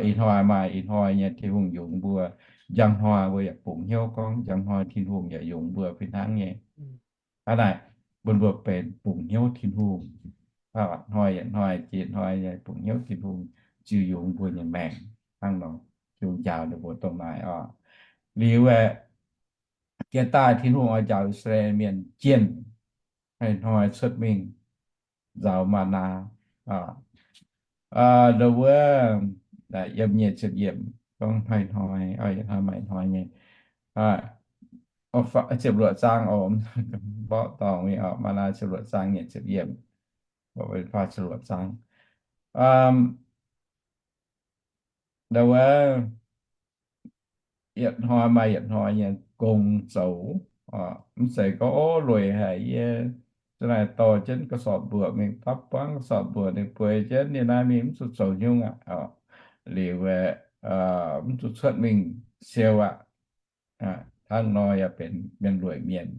Ih hnoi maaih ih hnoi nyei Tin-Hungh yungz mbuo, njang hnoi mbuo yaac bungx hnyouv gorngv njang hnoi Tin-Hungh yaac yungz mbuo fih hnangv nyei. Hnangv naaic, bun mbuo benx bungx hnyouv Tin-Hungh, hnoi yietc hnoi jiex hnoi nyei bungx hnyouv Tin-Hungh ziux yungz mbuo nyei maengc hnangv nor. Tin-Hungh njaaux ninh mbuo dongh naaic oc. Liuz aeqv, jiex daaih Tin-Hungh oix njaaux I^saa^laa^en Mienh jienh hnoi-hnoi cuotv mingh nzaaux maa^naa. Ndo wuov, yiem nyic ziepc yiemc gorngv hnoi-hnoi, yietc hnoi maaih hnoi nyei. Ziepc luoqc zaang oc, mborqv dorngc mingh oc, Maa^naa ziepc luoqc zaang nyic ziepc yiemc, faah ziepc luoqc zaang. Ndo wuov, yietc hnoi maaih yietc hnoi nyei gong zoux. Mv zeiz gorngv, ov, lueic haic yie, za'naaic dorh jienv ga'sortv mbuoqc mingh dapv buangv ga'sortv mbuoqc ninh bueix jienv, yie naaiv mingh mv zuqc zoux nyungc aqv. Liuz aeqv, mv zuqc cuotv mingh siou aqv. Hnangv nor yaac benx mienh lueic mienh,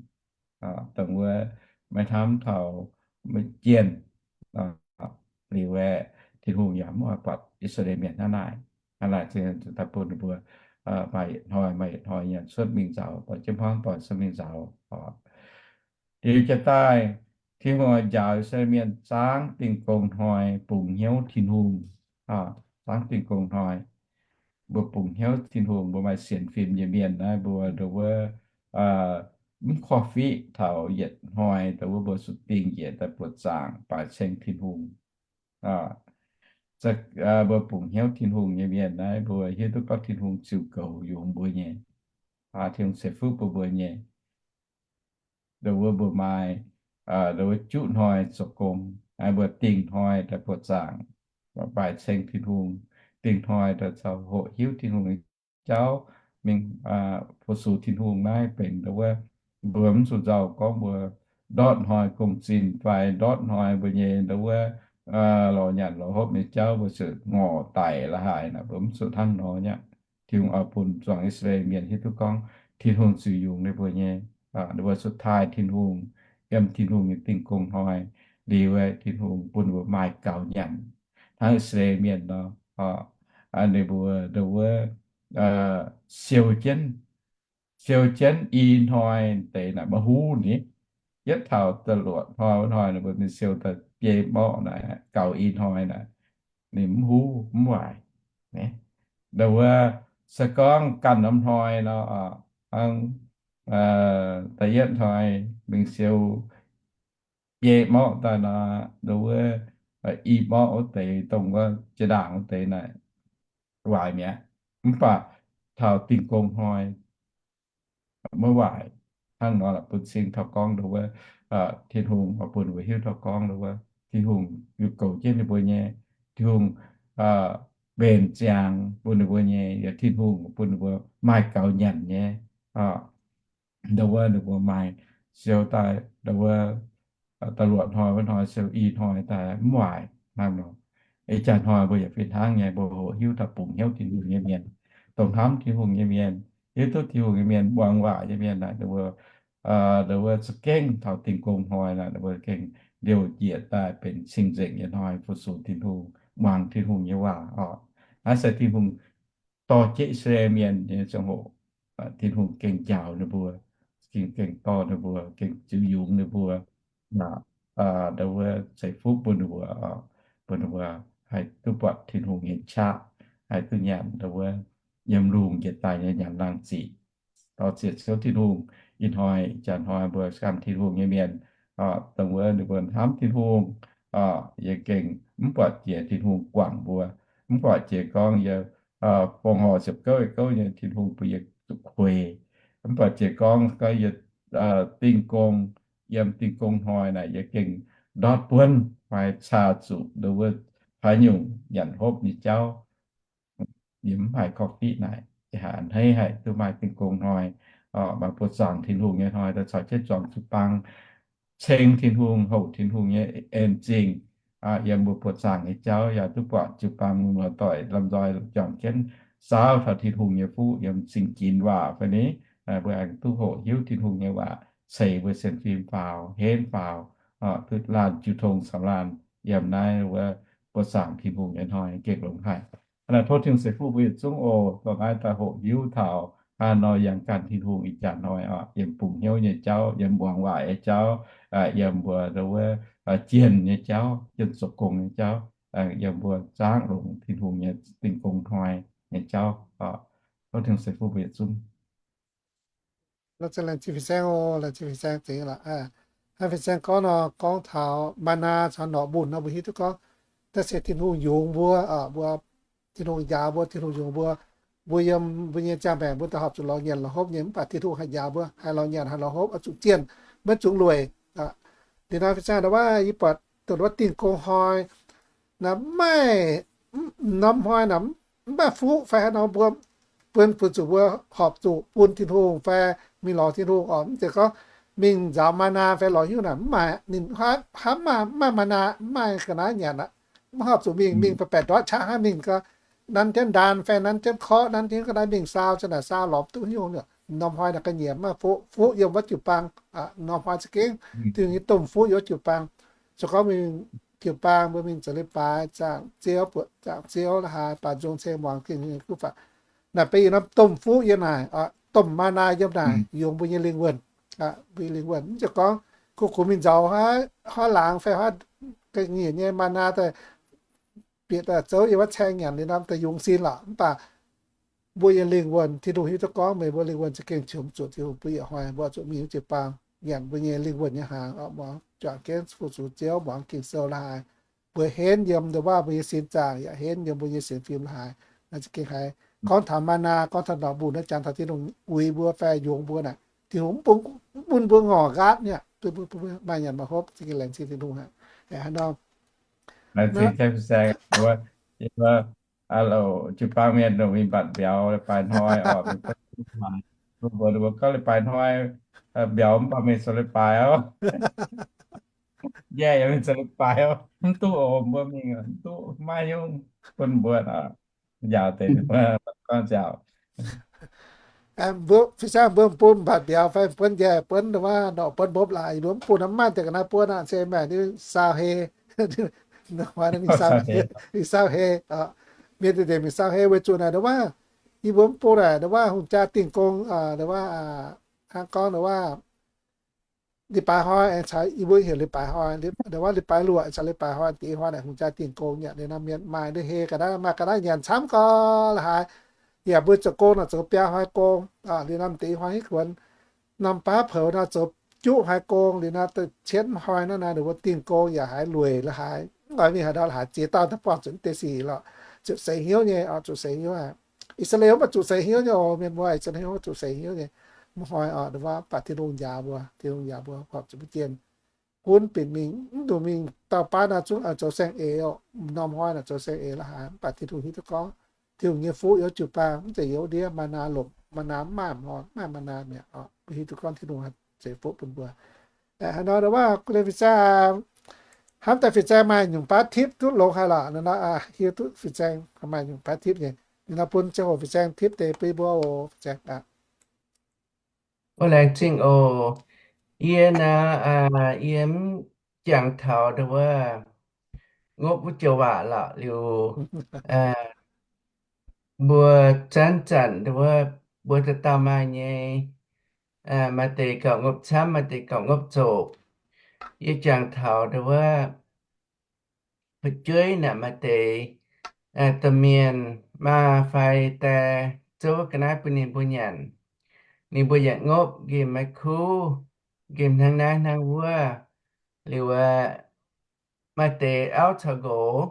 dongh wuov maiv hnamv taux maiv jienh. Liuz aeqv, Tin-Hungh yaac mv oix buatc I^saa^laa^en Mienh hnangv naaic. Hnangv naaic, Tin-Hungh daaih bun ninh mbuo maaih yietc hnoi maaih yietc hnoi nyei cuotv mingh nzaaux, dorh jienv hmuangv doic cuotv mingh nzaaux. Liuz jiex daaih, Tin-Hungh oix njaaux I^saa^laa^en Mienh zaangv Dingh Gong Hnoi bungx hnyouv Tin-Hungh. Zaangv Dingh Gong Hnoi, mbuo bungx hnyouv Tin-Hungh, mbuo maaih sienx fim nyei mienh naaiv, mbuo ndo wuov mv korv-fiqv taux yietc hnoi ndo wuov mbuo zuqc dingh njiec daaih buoqc zaangc baaix ceng Tin-Hungh. Mbuo bungx hnyouv Tin-Hungh nyei mienh naaiv, mbuo hiuv duqv gorngv Tin-Hungh ziux goux yungz mbuo nyei, Tin-Hungh ceix fuqv bun mbuo nyei. Ndo wuov mbuo maaih, ndo wuov juqv hnoi zoux gong, mbuo dingh hnoi daaih buoqc zaangc, baaix ceng Tin-Hungh, dingh hnoi daaih caux hoqc hiuv Tin-Hungh nyei jauv, mingh fu-sux Tin-Hungh naaiv benx ndo wuov mbuo mv zuqc nzauh gorngv mbuo ndortv hnoi gong-zinh fai ndortv hnoi mbuo nyei ndo wuov lorz nyanc lorz hopv nyei jauv mbuo ziouc ngorc daic la'haaix naaic, mbuo mv zuqc hnangv nor nyei aqv. Tin-Hungh oix bun zuangx I^saa^laa^en Mienh hiuv duqv gorngv Tin-Hungh ziux yungz ninh mbuo nyei, ninh mbuo zuqc taaih Tin-Hungh, yiem Tin-Hungh nyei Dingh Gong Hnoi. Liuz aeqv, Tin-Hungh bun ninh mbuo maaih gaux nyanc hnangv I^saa^laa^en Mienh nor. Ninh mbuo ndo wuov siou jienv, siou jienv i hnoi deix naaic maiv huv ni. Yietv taux da'luoqc hnoi wuov hnoi ninh mbuo mingh siou daaih biei morqv naaic, gaux i hnoi naaic, ninh mv huv mv waaic. Ndo wuov se gorngv ganh norm hnoi nor, hnangv da'yietv hnoi mingh siou biei morqv daaih nor, ndo wuov i morqv wuov deix, dongh wuov jiex ndaangc wuov deix naaic waaic mi'aqv. Mv baac taux Dingh Gong Hnoi maiv waaic. Hnangv nor laaix bun cing taux gorngv ndo wuov Tin-Hungh oix bun mbuo hiuv taux gorngv ndo wuov Tin-Hungh yaac goux jienv ninh mbuo nyei. Tin-Hungh mbenc ziangx bun ninh mbuo nyei, yaac Tin-Hungh bun ninh mbuo maaih gaux nyanc nyei. Ndo wuov ninh mbuo maaih siou daaih ndo wuov da'luoqc hnoi wuov hnoi siou i hnoi daaih mv waaic hnangv nor. Ih jaax hnoi mbuo yaac fih hnangv nyei, mbuo hoqc hiuv taux bungx hnyouv Tin-Hungh nyei mienh, dongh hnamv Tin-Hungh nyei mienh, hiuv duqv Tin-Hungh nyei mienh, muangx waac nyei mienh naaic, ninh mbuo, ninh mbuo za'gengh taux Dingh Gong Hnoi naaic, ninh mbuo gengh liouh njiec daaih benx cing-nzengc nyei hnoi fu-sux Tin-Hungh, muangx Tin-Hungh nyei waac oc. Naaiv se Tin-Hungh dorh jienv I^saa^laa^en Mienh nyei ziangh hoc, Tin-Hungh gengh njaaux ninh mbuo, gengh, gengh dorh ninh mbuo, gengh ziux yungz ninh mbuo, ndo wuov ceix fuqv bun ninh mbuo, bun ninh mbuo haih duqv buatc Tin-Hungh nyei qaqv, haih duqv nyanc ndo wuov yiem lungh njiec daaih nyei nyanc laangh ziqc. Dorh ziec ciouv Tin-Hungh. Ih hnoi, ih jaax hnoi mbuo ganh Tin-Hungh nyei mienh, dongh wuov ninh mbuo hnamv Tin-Hungh, yie gengh mv buatc jiex Tin-Hungh guangc mbuo, mv buatc jiex gorngv yie fongc horc ziepc gouv gouv nyei Tin-Hungh bun yie zuqc kueix, mv buatc jiex gorngv, gorngv yie dingh gong yiem Dingh Gong Hnoi naaic yie gengh ndortv buonv fai caa zuqc nduov wuov taaix nyungc nyanc hopv nyei jauv. Yie mv haih korv-fiqv naaic, hneiv haic duqv maaih Dingh Gong Hnoi, maaih buoqc zaangc Tin-Hungh nyei hnoi daaih caux jienv zuangx jiu-baang ceng Tin-Hungh, houc Tin-Hungh nyei en zingh yiem mbuo buoqc zaangc nyei jauv, yaac duqv buatc jiu-baang muoz-doic lomh nzoih juangc jienv saauv taux Tin-Hungh nyei fuqv yiem zingh ginx waac fai ni, mbuo aengx duqv hoqc hiuv Tin-Hungh nyei waac ceix mbuo sienx fim faaux, henv faaux, duqv laanh jiu tong camv laanh yiem naaiv wuov buoqc zaangc Tin-Hungh nyei hnoi gengh longx haic. Naaiv tov Tin-Hungh ceix fuqv mbuo yietc zungv oc, dongh naaiv daaih hoqc hiuv taux haaix nor yangh ganh Tin-Hungh ih jaax hnoi oc, yiem bungx hnyouv nyei jauv, yiem muangx waac nyei jauv, yiem mbuo wuov jienh nyei jauv, jienh zoux gong nyei jauv, yiem mbuo zaangv longx Tin-Hungh nyei Dingh Gong Hnoi nyei jauv. Tov Tin-Hungh ceix fuqv mbuo yietc zungv. Laengz zingh fin-saeng oc, laengz zingh fin-saeng zingx lorqc. Hnangv fin-saeng gorngv nor, gorngv taux mana caux norqc mbunh nor, mbuo hiuv duqv gorngv daaih se Tin-Hungh yungz mbuo, mbuo Tin-Hungh njaaux mbuo, Tin-Hungh yungz mbuo. Mbuo yiem mbuo nyei ziangh maengc mbuo daaih horpc zuqc lorz nyanc lorz hopv nyei, mv baac Tin-Hungh haih njaaux mbuo, haih lorz nyanc haih lorz hopv, oix zuqc zienh, maiv zungx lueic. Liuz nor fin-saeng ndau wuov yie buatc dongh wuov Dingh Gong Hnoi naaic, maaih norm hnoi naaic mv baac fuqv fai haaix nor mbuo bun, bun zuqc mbuo horpc zuqc bun Tin-Hungh fai mingh lorz Tin-Hungh oc. Mv zeiz gorngv mingh nzaaux mana fai lorz hnyouv naaic mv maaih, ninh hnamv mv maaih mana, mv maaih ga'naaiv nyanc aqv. Mv horpc zuqc mingh, mingh baeqc baeqc ndortv qaqv hnangv mingh gau, nanv jienv ndaan fai nanv jienv korqv, nanv jienv ga'naaiv mingh saau, ziang naaic saau lorz mv duqv hnyouv. Norm hnoi naaic ga'nyiec maaih fuqv, fuqv yiem wuov jiu-baang, norm hnoi za'gengh Tin-Hungh nyei domh fuqv yiem wuov jiu-baang. Se gorngv mingh jiu-baang mbuo mingh zoux leiz-baaix, zaangc Ziouv, buoqc zaangc Ziouv la'haaix, baaux nzung ceng muangx Tin-Hungh nyei guv fac. Naaic benx yietc norm domh fuqv yiem naaic, domh mana yiem naaic yungz mbuo nyei lingh wuonh, mbuo nyei lingh wuonh. Mv zeiz gorngv kuv kuv mingh nzaaux haaix laangz fai haaix ga'nyiec nyei mana daaih bieqc daaih zouv yiem wuov caeng nyanc liuz norm daaih yungz sin lorqc. Mv baac mbuo nyei lingh wuonh, Tin-Hungh hiuv duqv gorngv meih mbuo lingh wuonh za'gengh qiemx zuqc Tin-Hungh, mbuo yietc hnoi mbuo zuqc mingh wuov jiu-baang nyanc mbuo nyei lingh wuonh nyei hnaangx, muangx juangc jienv fu-sux Ziouv, muangx Ging-Sou la'haaix, mbuo henv yiem nduov waac mbuo nyei sin zaangc, yaac henv yiem mbuo nyei sienx fim la'haaix. Naaiv za'gengh haiz gorngv taux mana, gorngv taux norqc mbunh naaiv, jangx taux Tin-Hungh uix mbuo fai yungz mbuo naaic, Tin-Hungh mv bun, mv bun mbuo ngorc nqaatv nyei, bun mbuo maaih nyanc maaih hopv, za'gengh laengz zingh Tin-Hungh aqv. Hnangv nor, laengz zingh James Saeng, jiu-baang mienh dongh mingh mbatc mbiauz leiz-baaix hnoi oc, mbuo, mbuo gorngv leiz-baaix hnoi mbiauz mv baac mingh zoux leiz-baaix oc. Njaih yaac mingh zoux leiz-baaix oc, mv duqv oc, mbuo mingh mv duqv, maiv nyungc bun mbuo njaaux deix gorngv nziaauc. Mbuo fin-saeng mbuo bun mbatc mbiauz fai buonv njaih, buonv nduov waac, buonv mbopv laaix, yie mbuo mv bun, mv maaih deix ga'naaiv buonv aqv, se maengc ninh saau hei, ninh saau hei, mienh deix deix mingh saau hei weic zuqc naaic nduov waac, yie mbuo mv bun naaic nduov waac hungh jaa dingh gong, nduov waac, hnangv gorngv nduov waac, leiz-baaix hnoi aengx caux yie mbuo heuc leiz-baaix hnoi, nduov waac leiz-baaix luoqc caux leiz-baaix hnoi, deix hnoi naaic hungh jaa dingh gong nyanc, liuz nor mienh maaih ndeic hei ga'naaiv, maaih ga'naaiv nyanc camv gau la'haaix. Yaac mbuo zoux gong nor zoux biaa hnoi gong, liuz nor deix hnoi hitv kuonx norm baav poux nor zoux juqv hnoi gong, liuz nor da'cietv hnoi naaiv naaic ninh mbuo dingh gong yaac haiz lueic la'haaix. Mv oix mingh haaix ndau la'haaix, ziex dauh daaih buangh zuqc deix sic lorqc, zuqc seix hnyouv nyei, zuqc seix hnyouv aqv. I^saa^laa^en mv baac zuqc seix hnyouv nyei oc, mienh mbuo I^saa^laa^en mv baac zuqc seix hnyouv nyei. Mv hnoi oc, nduov waac mv baac Tin-Hungh njaaux mbuo, Tin-Hungh njaaux mbuo horpc zuqc mbuo jienh gunv binc mingh, mv dungx mingh dauh baav naaiv zungv zoux saeng-eix oc. Norm hnoi naaic zoux saeng-eix la'haaix, mv baac Tin-Hungh hiuv duqv gorngv Tin-Hungh nyei fuqv yiem wuov jiu-baang, mv zeiz yiem wuov ndiev, mana lopc, mana mv maaih, mv maaih mana mi'aqv oc. Mbuo hiuv duqv gorngv Tin-Hungh haih ceix fuqv bun mbuo. Haaix nor nduov waac guv leiz fin-saeng, hnamv daaih fin-saeng maaih nyungc baav tipv duqv longx haic lorqc. Nor hiuv duqv fin-saeng maaih nyungc baav tipv nyei, ninh nor bun ziangh hoc fin-saeng tipv deix bun mbuo oc, fin-saeng aqv. Laengz zingh oc. Yie naaiv, yie mv jangx taux nduov waac ngopv wuov joux waac lorqc. Liuz mbuo zanc-zanc nduov waac mbuo dauh dauh maaih nyei, maaih deix gauh ngopv camv, maaih deix gauh ngopv zoqc. Yie jangx taux nduov waac fu'jueiv naaic maaih deix domh mienh maa fai die zouv ga'naaiv bun ninh mbuo nyanc. Ninh mbuo yaac ngopv, nqemh maiv kuv, nqemh hnangv naaiv hnangv wuov. Liuz maaih deix auv caux nqox,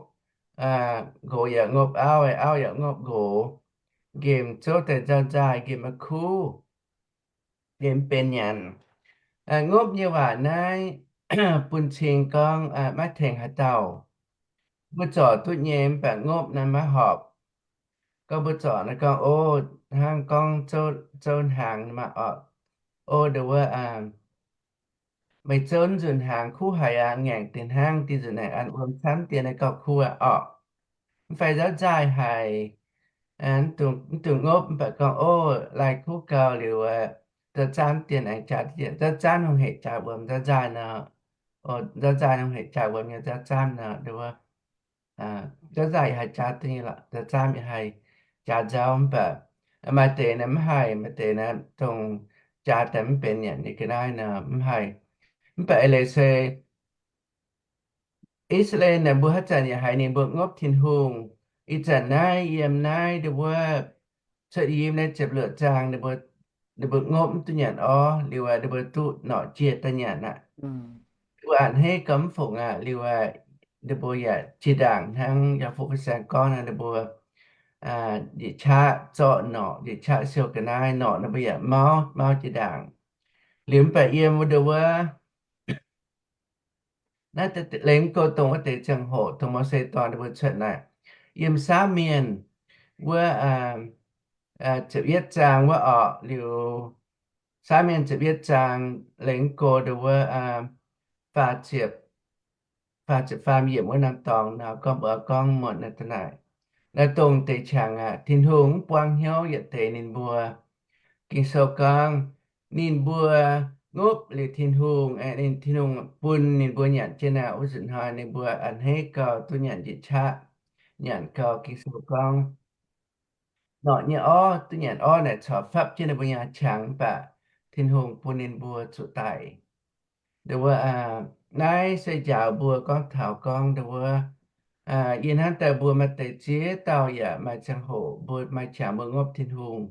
nqox yaac ngopv auv, auv yaac ngopv nqox. Nqemh zouv daaih nzauh nzaaih, nqemh maiv kuv, nqemh mv benx nyanc. Ngopv nyei waac naaiv bun cing gorngv maiv tengx haaix dauh. Mbuo zorc duqv nyei mv baac ngopv naaiv maiv horpc. Gorngv mbuo zorc naaiv gorngv, o, hnangv gorngv zouv hnaangx maaih orqc. O, nduov wuov, meih zouv nzunc hnaangx kuv haic aqv, ngaengc deix hnangv, dinh nzunc naaic an wuom camv dien naaiv gauh kuv orqc. Mv fai nzauv nzaaih haic, mv dungx ngopv mv baac gorngv, o, lai kuv gau liuz, nzauv zaanv dien aengx jaax dien, nzauv zaanv hungh hec jaax wuom nzauv nzaaih nor, nzauv nzaaih hungh hec jaax wuom nyei nzauv zaanv nor, nduov wuov, nzauv nzaaih yaac haih jaax dien lorqc, nzauv zaanv yaac haih jaax nzauv mv baac maaih deix naaiv mv haih, maaih deix naaiv dongh jaax daaih mv benx nyanc nyei ga'naaiv nor mv haih. Mv baac eix leiz se I^saa^laa^en naaic mbuo haaix zanc yaac haiz ninh mbuo ngopv Tin-Hungh. Ih zanc naaiv yiem naaiv nduov wuov cuotv yiem naaiv ziepc luoqc zaang, ninh mbuo ngopv mv duqv nyanc orv liuz, ninh mbuo duqv norqc jiex daaih nyanc aqv. Ninh mbuo a'hneiv gau mv fungc aqv liuz, ninh mbuo yaac jiex ndaangc hnangv yaac fuqv fin-saeng gorngv naaiv, ninh mbuo njiec qaqv zorqv norqc, njiec qaqv siou ga'naaiv norqc, ninh mbuo yaac mauv, mauv jiex ndaangc. Liuz mv baac yiem wuov nduov wuov naaiv lengx go dongh wuov deix ziangh hoc dongh Mose dorh ninh mbuo cuotv naaic, yiem Saamv Mienh wuov ziepc yietv zaang wuov orqc, liuz Saamv Mienh ziepc yietv zaang lengx go nduov wuov faah ziepc, faah ziepc faam yiemc wuov norm dorngx nor gorngv mbuox gorngv muonc naaiv da'naaic, naaiv dongh deix qangx aqv, Tin-Hungh mv buangv hnyouv yietc deix ninh mbuo. Ging-Sou gorngv ninh mbuo ngopv liuz Tin-Hungh, Tin-Hungh bun ninh mbuo nyanc jienv naaic, wuov nzunc hnoi ninh mbuo a'hneiv gau duqv nyanc njiec qaqv, nyanc gau. Ging-Sou gorngv norqc nyei orv duqv nyanc orv naaic corc fapv jienv ninh mbuo nyei qangx, mv baac Tin-Hungh bun ninh mbuo zuqc daic. Nduov wuov, naaiv se njaaux mbuo gorngv taux gorngv nduov wuov, yie hnamv daaih mbuo maaih deix ziex dauh yaac maaih ziangh hoc mbuo maaih qangx mbuo ngopv Tin-Hungh.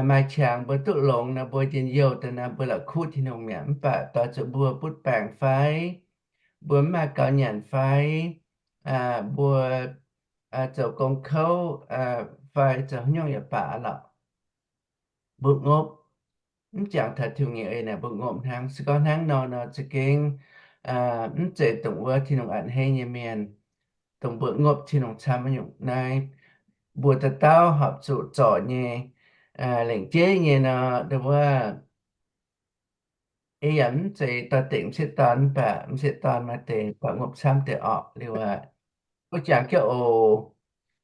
Maaih qangx mbuo duqv longx nor, mbuo njien-youh daaih nor mbuo la'kuqv Tin-Hungh mi'aqv. Mv baac doix zuqc mbuo butv baengc fai, mbuo mv maaih gaux nyanc fai, mbuo zoux gong kouv fai zoux haaix nyungc yaac baac lorqc, mbuo ngopv. Mv jangx taux Tin-Hungh nyei eix naaic mbuo ngopv hnangv. Se gorngv hnangv nor nor za'gengh mv zeiz dongh wuov Tin-Hungh a'hneiv nyei mienh, dongh mbuo ngopv Tin-Hungh camv nyungc naaiv. Mbuo dauh dauh horpc zuqc zorc nyei, lengc jeiv nyei nor, nduov wuov, ei yaac mv zeiz dorh dengc m'sieqv dorn, mv baac m'sieqv dorn maaih deix baac ngopv camv deix orqc liuz aqv. Mbuo jangx jienv oc.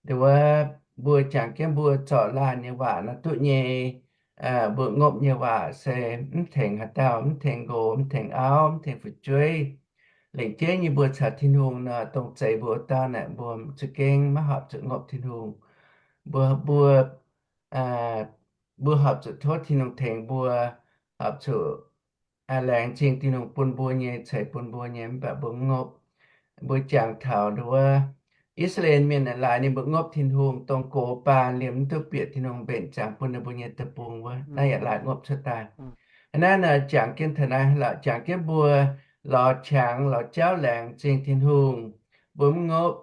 Nduov wuov, mbuo jangx jienv mbuo zorc laanh nyei waac nor duqv nyei. Mbuo ngopv nyei waac se mv tengx haaix dauh, mv tengx nqox, mv tengx auv, mv tengx fu'jueiv. Lengc jeiv nyei mbuo caux Tin-Hungh nor, dongh zeix mbuo wuov dauh naaic, mbuo za'gengh maiv horpc zuqc ngopv Tin-Hungh. Mbuo, mbuo, mbuo horpc zuqc tov Tin-Hungh tengx mbuo, horpc zuqc laengz zingh Tin-Hungh bun mbuo nyei, ceix bun mbuo nyei, mv baac mbuo mv ngopv. Mbuo jangx taux nduov wuov, I^saa^laa^en Mienh laaix ninh mbuo ngopv Tin-Hungh, dongh gox baan liemh mv duqv bieqc Tin-Hungh mbenc ziangx bun ninh mbuo nyei deic-bung wuov, naaiv yaac laaix ngopv cuotv daaih. Hnangv naaiv nor jangx jienv taux naaiv lorqc, jangx jienv mbuo lorz qangx lorz jauv laengz zingh Tin-Hungh, mbuo mv ngopv.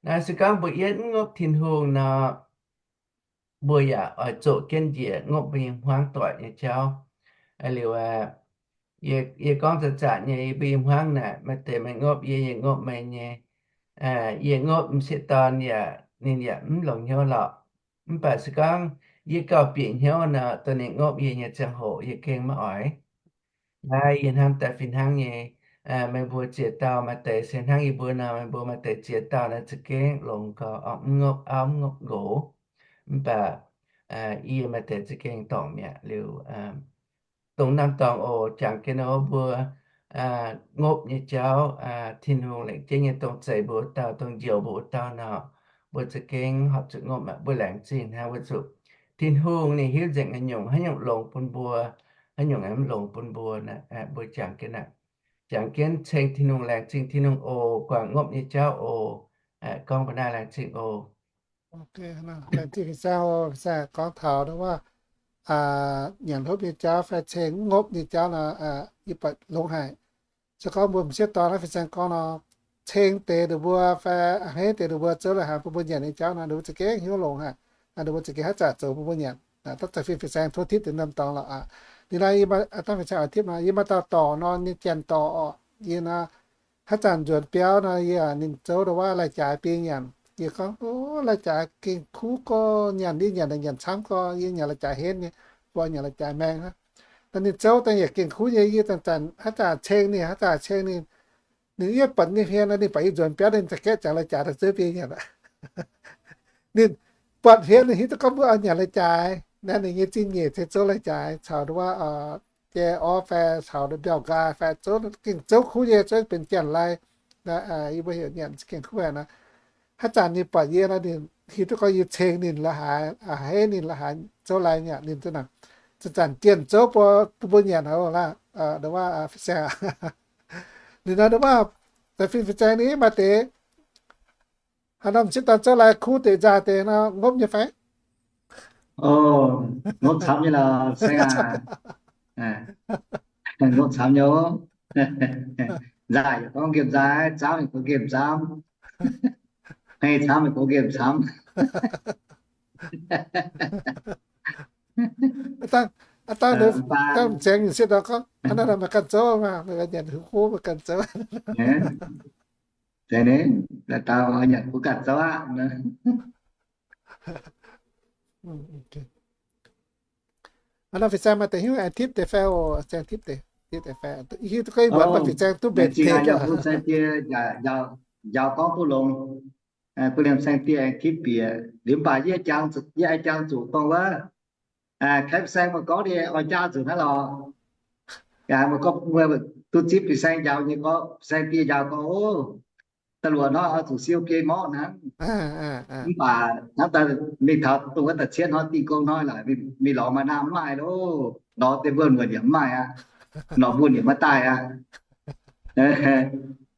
Naaiv se gorngv mbuo yietv mv ngopv Tin-Hungh nor, mbuo yaac oix zoqc jienv njiec ngopv mbuo nyei hmuangv doic nyei jauv. Liuz, yie gorngv za'zac nyei, yie mbuo nyei hmuangv naaic, maaih deix meih ngopv yie, yie ngopv meih nyei. Yie ngopv m'sieqv dorn yaac ninh yaac mv longx hnyouv lorqc. Mv baac se gorngv yie gauh bieqc hnyouv nor, dongh ninh ngopv yie nyei ziangh hoc yie gengh maiv oix. Naaiv yie hnamv daaih fih hnangv nyei. Meih mbuo ziex dauh maaih deix se hnangv yie mbuo nor, meih mbuo maaih deix ziex dauh naaiv za'gengh longx gau, mv ngopv auv mv ngopv nqox. Mv baac yie maaih deix za'gengh dorngc mi'aqv. Liuz, dongh norm dorngx oc, jangx jienv nor mbuo ngopv nyei jauv, Tin-Hungh lengc jeiv nyei dongh zeix mbuo wuov dauh, dongh njoux mbuo wuov dauh nor, mbuo za'gengh horpc zuqc ngopv aqv. Mbuo laengz zingh hnangv weic zuqc Tin-Hungh ninh hiuv nzengc haaix nyungc, haaix nyungc longx bun mbuo, haaix nyungc aeqv, mv longx bun mbuo. Mbuo jangx jienv aqv. Jangx jienv ceng Tin-Hungh, laengz zingh Tin-Hungh oc, guangc ngopv nyei jauv oc. Gorngv mbuo naaiv laengz zingh oc. Laengz zingh fin-saeng oc, fin-saeng gorngv taux wuov, nyanc hopv nyei jauv fai ceng mv ngopv nyei jauv nor, yie buatc longx haic. Se gorngv mbuo m'sieqv dorn naaiv fin-saeng gorngv nor, ceng deix ninh mbuo fai a'hneiv deix ninh mbuo zouv leiz-hnaangx bun mbuo nyanc nyei jauv nor, ninh mbuo za'gengh hnyouv longx haic. Ninh mbuo za'gengh haaix zanc zoux bun mbuo nyanc. Daaih fin-saeng tov tipv deix norm dorngx lorqc aqv. Liuz nor yie maaih, aa, dangh fin-saeng oix tipv nor, yie maaih dauh dorc nor, ninh janx dorc oc. Yie nor, haaix zanc nzuonx biauv nor, yie ninh zouv ndau wuov lai-jaaix biei nyanc. Yie gorngv, o, lai-jaaix gengh kuv gorx, nyanc ndiev nyanc, nyanc camv gorx, yie nyanc lai-jaaix henv nyei, mbuo nyanc lai-jaaix maeng hnangv. Nor ninh zouv daaih yaac gengh kuv nyei, yie zanc-zanc haaix zanc ceng ninh, haaix zanc ceng ninh. Ninh yie buatc nyei hmien nor, ninh buatc yie nzuonx biauv, ninh za'gengh jangx lai-jaaix daaih zouv biei nyanc aqv. Ninh buatc hmien ninh hiuv duqv gorngv mbuo oix nyanc lai-jaaix. Naaiv ninh nyei zingh nyeic ceix zouv lai-jaaix caux ndau wuov, jai orv fai caux mbiauh nqaai fai zouv, gengh zouv kuv nyei, zouv benx janx lai. Yie mbuo heuc nyanc gengh kuv haic nor. Haaix zanc ninh buatc yie nor, ninh hiuv duqv gorngv yie ceng ninh la'haaix, a'hneiv ninh la'haaix zouv lai nyanc ninh za'naaic. Zanc-zanc jienh zouv bun mbuo nyanc oc laaix, ndau wuov fin-saeng. Liuz nor ndau wuov, fin-saeng ninh maaih deix haaix norm sieqv dorn zouv lai kuv deix nzaaih deix nor, ngopv nyei fai? O, ngopv camv nyei lorqc, saeng aac. Ngopv camv nyei oc. Nzaaih yaac gorngv nqemh nzaaih, zaamv yaac gorngv nqemh zaamv. Hmei camv yaac gorngv nqemh camv. Aa dangh, aa dangh, dangh m'zengx nyei sieqv dorn gorngv, aa, naaiv meih ganh zouv maah, meih nyanc huv kuv meih ganh zouv. Daaih nyanc kuv ganh zouv aqv. Aa, nor fin-saeng maaih deix hiuv aengx tipv deix fai oc, saeng tipv deix, tipv deix fai. Hiuv duqv gorngv mbuox fin-saeng duqv mbenc deix. Njaaux gorngv duqv longx. Guv liemh saeng dieh aengx tipv bieqc liuz mv baac yie, yie aengx jangx zuqc dongh wuov, kaeqv fin-saeng meih gorngv ninh oix jaa nzunc naaiv lorqc. Yaac meih gorngv duqv zipv fin-saeng njaaux nyei gorngv, fin-saeng dieh njaaux gorngv, o, da'luoqc hnoi oix zuqc siou biei morqv hnangv. Mv baac hnangv daaih mingh taux dongh wuov da'cietv hnoi dingh gong hnoi laaix, mingh lorz maaih naamh mv maaih loh, lorz deix mbuo muonc yaac mv maaih aqv, lorz mbuo yaac maiv daaih aqv.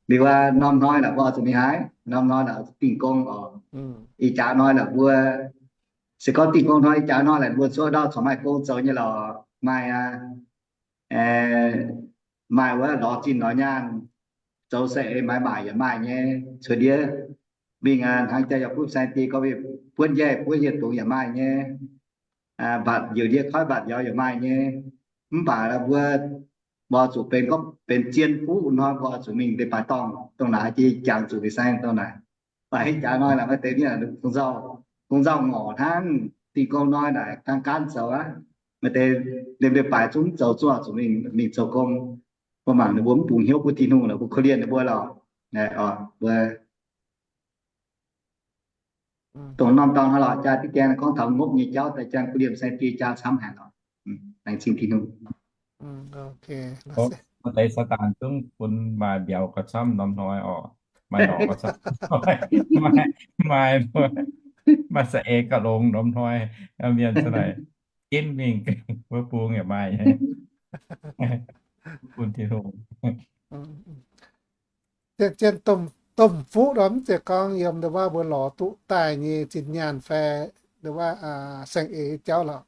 Liuz aqv, norm hnoi laaix mbuo oix zuqc mingh haaix? Norm hnoi laaix dingh gong oc. Ih jaax hnoi laaix mbuo, se gorngv dingh gong hnoi, ih jaax hnoi laaix mbuo cuotv ndau corc maaih gong zoux nyei lorqc, maaih aqv. Maaih wuov lorz zinh lorz nyaanh, zoux saeng-eix maaiz maaic yaac maaih nyei. Cuotv ndiev mingh hnangv jaax yaac butv saeng-dieh gorngv buonv njaih buonv hieh dungz yaac maaih nyei. Mbatc njiec ndiev koiv mbatc njaaux yaac maaih nyei. Mv baac mbuo, mbuo zuqc benx, gorngv benx zien fuqv hnoi mbuo zuqc mingh deix baaix dorngh dongh naaic, jiex jangx zuqc fin-saeng dongh naaic. Baac ih jaax hnoi laaix maaih deix mienh gong nzauh ngorc hnangv, dingh gong hnoi naaic gaanv gaanv zoux aqv. Maaih deix liemh deix baaix zungv mv zoux zuoqv zuqc mingh, mingh zoux gong. Mbuo mangc ninh mbuo mv bungx hnyouv bun Tin-Hungh lorqc, mbuo korv-lienh ninh mbuo lorqc. Mbuo dongh norm dorngx hnoi lorqc, jaa diqv gaeng gorngv taux ngopv nyei jauv daaih, jangx guv liemh saeng-dieh jaa camv haic lorqc. Laengz zingh Tin-Hungh. Maaih deix Saadaan zungv bun maaih mbiauz gauh camv norm hnoi oc. Maaih lorz gauh camv, maaih, maaih, maaih za'eix gauh longx norm hnoi. Mienh za'naaic ginv mingh wuov bung yaac maaih nyei. Bun Tin-Hungh. Zien, zien domh fuqv nor mv zeiz gorngv yiem ndau wuov mbuo lorz duqv daaih nyei zinh nyaanh fai ndau wuov saeng-eix jauv lorqc.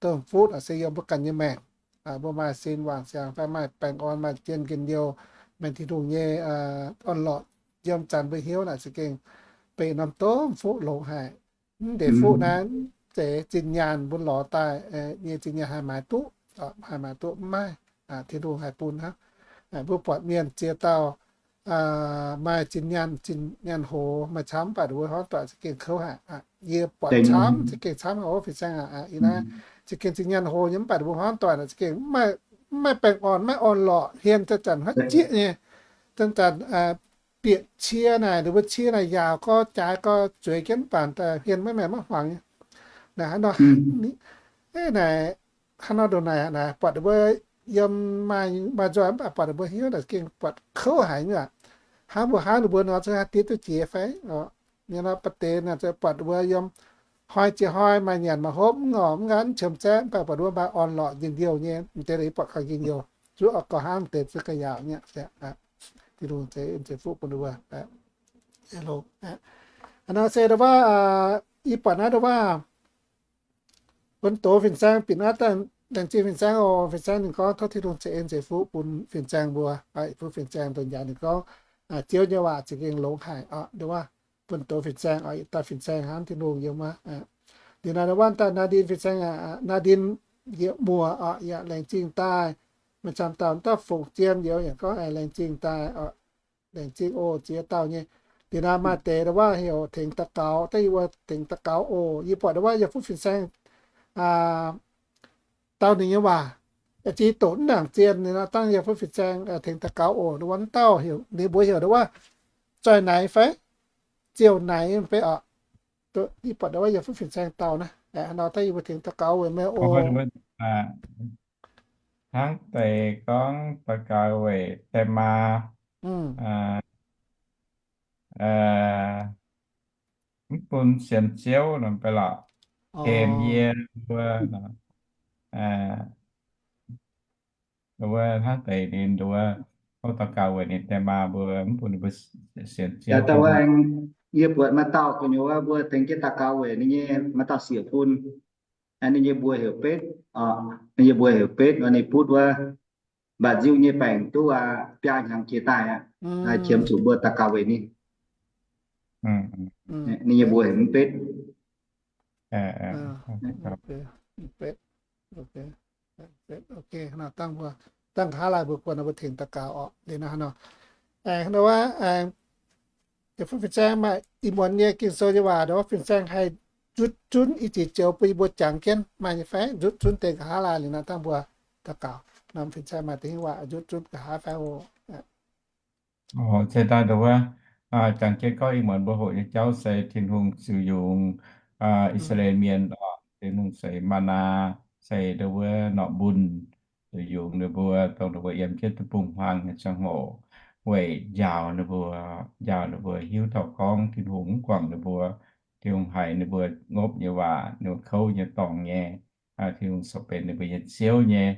Domh fuqv naaic se yiem mbuo ganh nyei maengc. Mbuo maaih sin wangc siangx fai maaih baengh orn, maaih zien njien-youh, maengc Tin-Hungh nyei orn-lorqc yiem zanc mbuo hnyouv naaic za'gengh benx norm domh fuqv longx haic. Mv deix fuqv naaiv zeiz zinh nyaanh mbuo lorz daaih nyei zinh nyaanh haih maaiz duqv, haih maaiz duqv mv maaih, Tin-Hungh haih bun hnangv. Mbuo buatc mienh ziex dauh maaih zinh nyaanh, zinh nyaanh hoz maaih camv, mv baac ninh mbuo hnangv doic za'gengh kouv haic. Yie buatc camv, za'gengh camv haic, fin-saeng aac. Ih naaiv za'gengh zinh nyaanh hoz nyei, mv baac ninh mbuo hnangv doic za'gengh mv maaih baengh orn, maiv orn-lorqc, hmien zanc-zanc huotv jieqv nyei. Zanc-zanc bieqc cie naaic, ninh mbuo cie naaic yaauc gorx, jaaix gorx, zueiz jienv mv baac hmien maiv maengc maiv huangx nyei. Naaic hnangv nor, naaic hnangv nor ndongc naaic naaic, buatc ninh mbuo yiem maaih nzoih mv baac buatc ninh mbuo hnyouv naaic gengh buatc kouv haic nyei aqv. Hnangv mbuo hnangv ninh mbuo nor, zungv haih diev duqv jiex fai? Nyei nor, ba'deix naaic buatc ninh mbuo yiem hnoi jiex hnoi maaih nyanc maaih hopv, mv ngorc mv nqaanv, qiemx zaeqv, mv baac buatc ninh mbuo maaih orn-lorqc njien-youh nyei, m'deix buatc gauh njien-youh. Zuqc oix gauh hnangv m'deix zuqc gauh yaauc nyei. Tin-Hungh ceix en ceix fuqv bun ninh mbuo. Hnangv nor se ndau wuov, yie buatc naaiv ndau wuov, bun doz fin-saeng bieqc naaiv daaih, laengz zingh fin-saeng oc. Fin-saeng ninh gorngv tov Tin-Hungh ceix en ceix fuqv bun fin-saeng mbuo. Fuqv fin-saeng nduqc njaaux ninh gorngv, Ziouv nyei waac za'gengh longx haic oc. Ndau wuov, bun doz fin-saeng oc, yietc dauh fin-saeng hnangv Tin-Hungh yiem wuov. Liuz naaiv ndau wuov daaih Naa Ndin fin-saeng, Naa Ndin yie muoz oc, yaac laengz zingh daaih. Maaih camv dauh dauh fungx zien youz yaac gorngv, aengx laengz zingh daaih oc. Laengz zingh oc, ziex dauh nyei. Liuz naaiv maaih deix ndau wuov heuc tengx daux gaux, dangh yie mbuo tengx daux gaux oc. Yie buatc ndau wuov yie fuqv fin-saeng dau ninh nyei waac, ziex doqc mv nangc zien, liuz naaiv dangh yie fuqv fin-saeng tengx daux gaux oc. Ndau wuov dauh ninh mbuo heuc ndau wuov Zoih Naix fai Ziouh Naix fai oc. Yie buatc ndau wuov yie fuqv fin-saeng dau naaiv, hnangv nor dangh yie mbuo tengx daux gaux weic meih oc. Hnangv deix gorngv daux gaux weic die maa, mv bun sienx Ziouv nor, mv baac lorqc, hemx yie mbuo, wuov hnangv deix ninh nduov, gorngv daux gaux weic ninh die maa mbuo, mv bun ninh mbuo sienx Ziouv. Yie buatc maaih dauh gu'nyuoz mbuo tengx jienv daux gaux weic ninh nyei maaih dauh siec bun, ninh nyei mbuox heuc Betv, ninh nyei mbuox heuc Betv, ninh butv wuov mbaac nziu nyei baengc duqv biaa hnyangx jiex daaih aqv. Qiemx zuqc mbuo daux gaux weic ninh. Ninh nyei mbuox heuc Betv. Dangh nqa'haav laai mbuo guanh mbuo tengx daux gaux oc. Liuz naaiv nor, aengx wuov, aengx, yie fuqv fin-saeng maaih ih muonz nyei Ging-Sou nyei waac, ndau wuov fin-saeng haih nzutv zunv i ziec joux bun yie mbuo jangx jienv maaih nyei fai? Nzutv zunv deix nqa'haav laai liuz naaiv dangh mbuo daux gaux. Norm fin-saeng maaih deix waac nzutv zunv nqa'haav fai oc? Oc, se daaih ndau wuov jangx jienv gorngv ih muonz mbuo hoqc nyei jauv se Tin-Hungh ziux yungz I^saa^laa^en Mienh oc. Tin-Hungh seix maa^naa, seix ndau wuov norqc mbun, ziux yungz ninh mbuo, dongh ninh mbuo yiem jienv deic-bung-huaang nyei ziangh hoc, weic njaaux ninh mbuo, njaaux ninh mbuo hiuv taux gorngv Tin-Hungh mv guangc ninh mbuo. Tin-Hungh haiz ninh mbuo ngopv nyei waac, ninh mbuo kouv nyei dorngx nyei. Tin-Hungh corc benx ninh mbuo nyei Ziouv nyei.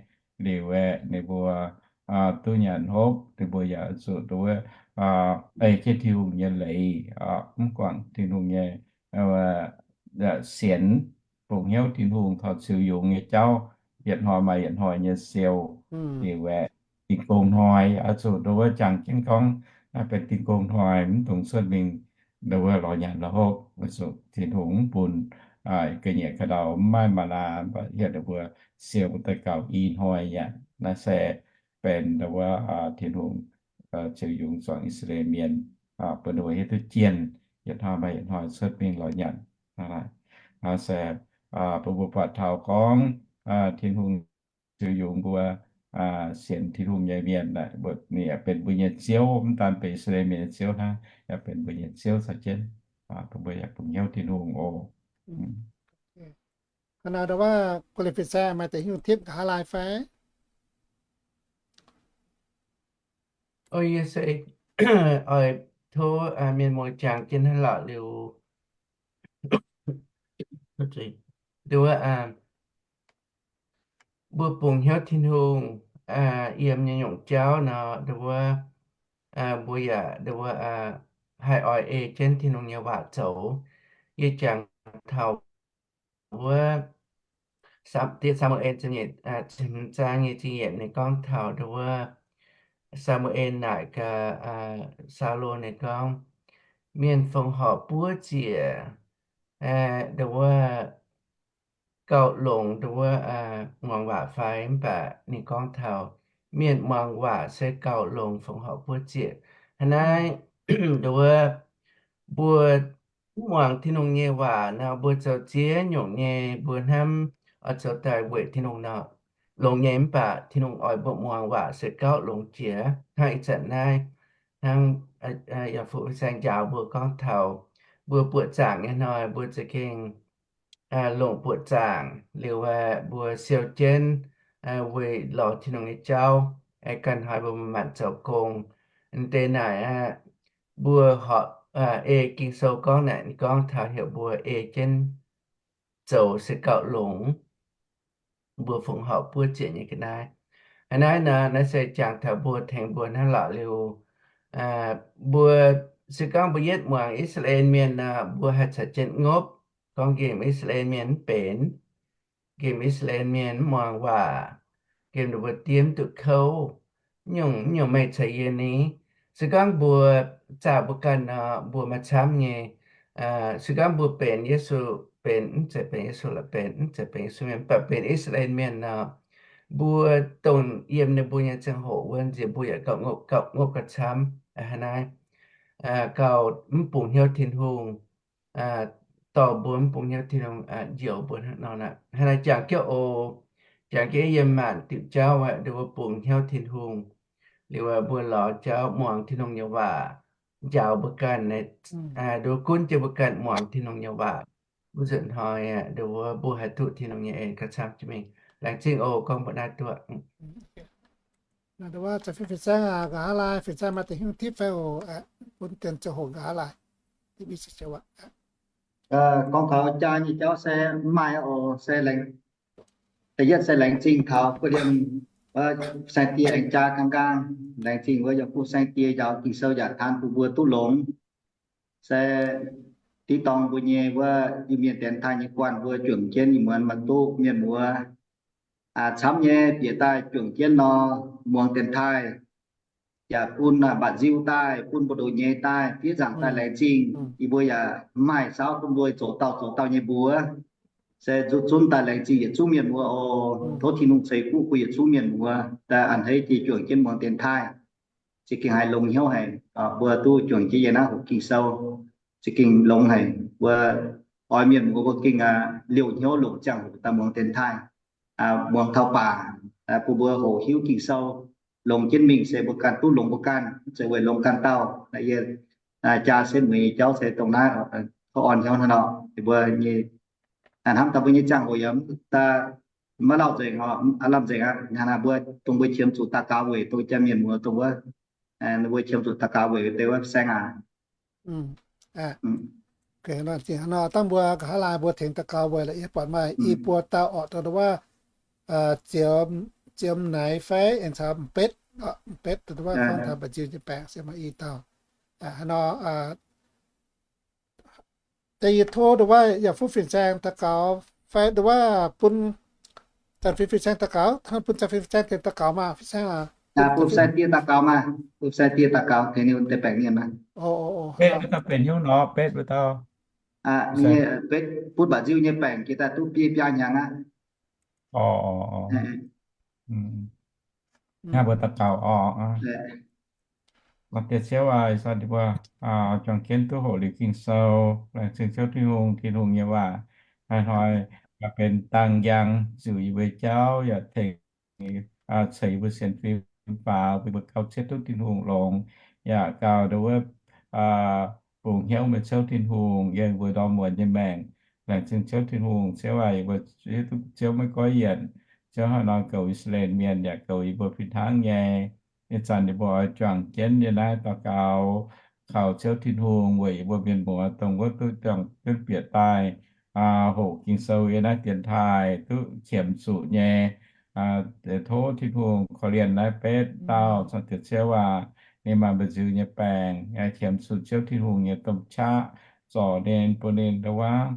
Liuz aeqv, ninh mbuo duqv nyanc hopv, ninh mbuo yaac zuqc ndau wuov ei jienv Tin-Hungh nyei leiz, mv guangc Tin-Hungh nyei sienx, bungx hnyouv Tin-Hungh taux ziux yungz nyei jauv, yietc hnoi maaih yietc hnoi nyei siou. Liuz aeqv, dingh gong hnoi, oix zuqc ndau wuov jangx jienv gorngv naaiv benx dingh gong hnoi, mv dungx cuotv mingh ndau wuov lorz nyanc lorz hopv, weic zuqc Tin-Hungh mv bun. Ga'nyiec ka'ndau mv maaih maa^naa, mv baac hietv ninh mbuo siou daaih gauh i hnoi aqv. Naaiv se benx ndau wuov Tin-Hungh ziux yungz zuangx I^saa^laa^en Mienh, bun ninh mbuo hiuv duqv jienh, yietc hnoi maaih yietc hnoi cuotv mingh lorz nyanc. Naaiv se bun mbuo buatc taux gorngv Tin-Hungh ziux yungz mbuo sienx Tin-Hungh nyei mienh, ninh yaac benx mbuo nyei Ziouv, mv daan benx I^saa^laa^en Mienh nyei Ziouv hnangv, yaac benx mbuo nyei Ziouv caux jienv, bun mbuo yaac bungx hnyouv Tin-Hungh oc. Hnangv naaiv ndau wuov guei liuz fin-saeng maaih deix nyungc tipv nqa'haav laai fai? Yie se oix tov mienh muoz jangx jienv hnangv lorqc liuz, ndau wuov mbuo bungx hnyouv Tin-Hungh yiem nyei nyungc jauv nor, ndau wuov mbuo yaac ndau wuov haih oix ei jienv Tin-Hungh nyei waac zoux. Yie jangx taux wuov Saa^mu^en zaang nyeic ziepc yietc, ninh gorngv taux ndau wuov Saa^mu^en naaic gaax Saulo, ninh gorngv, mienh fongc horc buov ziec ndau wuov gauh longx ndau wuov muangx waac fai? Mv baac ninh gorngv taux mienh muangx waac se gauh longx fongc horc buov ziec. Hnangv naaiv ndau wuov mbuo mv muangx Tin-Hungh nyei waac nor, mbuo zoux ziex nyungc nyei, mbuo hnamv oix zoux daaih weic Tin-Hungh nor, longx nyei. Mv baac Tin-Hungh oix mbuo muangx waac se gauh longx jiex. Hnangv ih zanc naaiv, hnangv yaac fu saeng njaaux mbuo gorngv taux mbuo buoqc zaangc nyei hnoi, mbuo za'gengh longc buoqc zaangc liuz, mbuo siou jienv weic lorz Tin-Hungh nyei jauv, ganh hnoi mbuo manc zoux gong. Deix naaic mbuo horpc ei Ging-Sou gorngv naaic, ninh gorngv taux heuc mbuo ei jienv zoux se gauh longx, mbuo fongc horc buov ziec nyei ga'naaiv. Hnangv naaiv nor, naaiv se jangx taux mbuo, tengx mbuo hnangv lorqc liuz, mbuo se gorngv mbuo yietv muangx I^saa^laa^en Mienh nor, mbuo haih caux jienv ngopv gorngv nqemh I^saa^laa^en Mienh mv benx, nqemh I^saa^laa^en Mienh mv muangx waac, nqemh ninh mbuo diev mv duqv kouv, nyungc, nyungc meih caux yie ni. Se gorngv mbuo zaah mbuo ganh nor, mbuo maaih camv nyei. Se gorngv mbuo benx Yesu benx, mv zeiz benx Yesu la'benx, mv zeiz benx Yesu mienh, mv baac benx I^saa^laa^en Mienh nor, mbuo dongh yiem ninh mbuo nyei ziangh hoc wuov nziex mbuo yaac gauh ngopv, gauh ngopv gauh camv hnangv naaiv, gauh mv bungx hnyouv Tin-Hungh, dorh mbuo mv bungx hnyouv Tin-Hungh, njoux mbuo hnangv nor. Hnangv naaiv jangx jienv oc, jangx jienv yiem maanc diuc jauv aqv, nduov mbuo bungx hnyouv Tin-Hungh, liuz mbuo lorz jauv muangx Tin-Hungh nyei waac njaaux mbuo ganh, nduov gunv jienv mbuo ganh muangx Tin-Hungh nyei waac, wuov nzunc hnoi nduov mbuo haih duqv Tin-Hungh nyei en gauh camv jiex mingh. Laengz zingh oc, gorngv mbuo naaiv duqv. Nduov fin-saeng, nqa'haav laai fin-saeng maaih deix hnyouv tipv fai oc, bun dien ziangh hoc nqa'haav laai. Gorngv taux jaa nyei jauv se mv maaih oc, se da'yietv se laengz zingh taux guv liemh saeng-die aengx jaa kang nqaang. Laengz zingh wuov yaac bun saeng-die njaaux Ging-Sou yaac taan bun mbuo duqv longx. Se div dorng mbuo nyei wuov Iu-Mienh dienx taaih nyei guanh mbuo juangc jienv ih muonz maaih duqv mienh muoz camv nyei bieqc daaih juangc jienv nor, muangx dienx taaih, yaac bun mba'nziu daaih, bun mbu'ndongx nyei daaih, fiev nzaangc daaih laengz zingh. Yie mbuo yaac mv maaih saauv bun mbuo zoux dauh zoux dauh nyei mbuox. Se nzuqc zunv daaih laengz zingh yietc zungv mienh muoz oc. Tov Tin-Hungh ceix fuqv bun yietc zungv mienh muoz daaih a'hneiv jiex juangc jienv muangx dienx taaih. Za'gengh haiz longx hnyouv haic, mbuo duqv juangc jienv yiem naaiv hoqc Ging-Sou, za'gengh longx haic. Mbuo oix mienh muoz mbuo gengh liouh hnyouv longc ziangh hoc daaih muangx dienx taaih, muangx taux baac, bun mbuo hoqc hiuv Ging-Sou, longx jienv mingh se mbuo ganh duqv longx mbuo ganh, mv zeiz weic longx ganh dauh. Yie jaa setv mueiz nyei jauv se dongh naaiv, tov orn hnyouv hnangv nor. Mbuo nyei hnamv daaih mbuo nyei ziangh hoc yaac maiv lauh nzengc, lamh nzengc aqv. Mbuo dongh mbuo qiemx zuqc daux gaux weic dongh jaa mienh muoz dongh wuov, mbuo qiemx zuqc daux gaux weic deix wuov saeng aac. Dangh mbuo nqa'haav laai mbuo tengx daux gaux weic la'yietv buatc maaih i buo dauh orqc, dongh wuov Ziem Naix fai aengx caux M'betv, M'betv dongh wuov gorngv taux mba'nziu nyei baengc se maaih i dauh. Hnangv nor, da'yietv tov dongh wuov yaac fuqv fin-saeng daux gaux fai dongh wuov bun Zanc Fingx fin-saeng daux gaux, bun Zanc Fingx fin-saeng tengx daux gaux maah, fin-saeng aac. Bun saeng-die daux gaux maah, bun saeng-die daux gaux tengx ninh deix baengc mienh maah. Betv wuov dauh benx hnyouv nor, Betv wuov dauh. Butv mba'nziu nyei baengc jiex daaih duqv biei biaa hnyangx aqv. Hnangv mbuo daux gaux oc. Maaih deix Ziouv aac, ih zanc ninh mbuo juangc jienv duqv hoqc liuz Ging-Sou, laengz zingh Ziouv Tin-Hungh. Tin-Hungh nyei waac hnoi-hnoi yaac benx dangh njang ziux yie mbuo jauv, yaac tengx ceix yie mbuo sienx fim faaux, bun mbuo gauh cietv duqv Tin-Hungh longx, yaac gauh ndongc wuov bungx hnyouv meih Ziouv Tin-Hungh yiem mbuo ndorm muonz nyei maengc. Laengz zingh Ziouv Tin-Hungh. Ziouv aac, yie mbuo hiuv duqv Ziouv maiv goiv yienc. Ziouv hnoi-hnoi goux I^saa^laa^en Mienh yaac goux yie mbuo fih hnangv nyei. Ih zanc ninh mbuo oix juangc jienv yiem naaiv daux gaux kaux Ziouv Tin-Hungh weic yie mbuo mienh muoz dongh wuov duqv juangc jienv bieqc daaih hoqc Ging-Sou yiem naaiv dienx taaih duqv qiemx zuqc nyei. Tov Tin-Hungh korv-lienh naaiv betv dauh, Zaangc Diex Ziouv aac, ninh maaih mba'nziu nyei baengc, qiemx zuqc Ziouv Tin-Hungh nyei domh qaqv zorc ninh, bun ninh ndongc wuov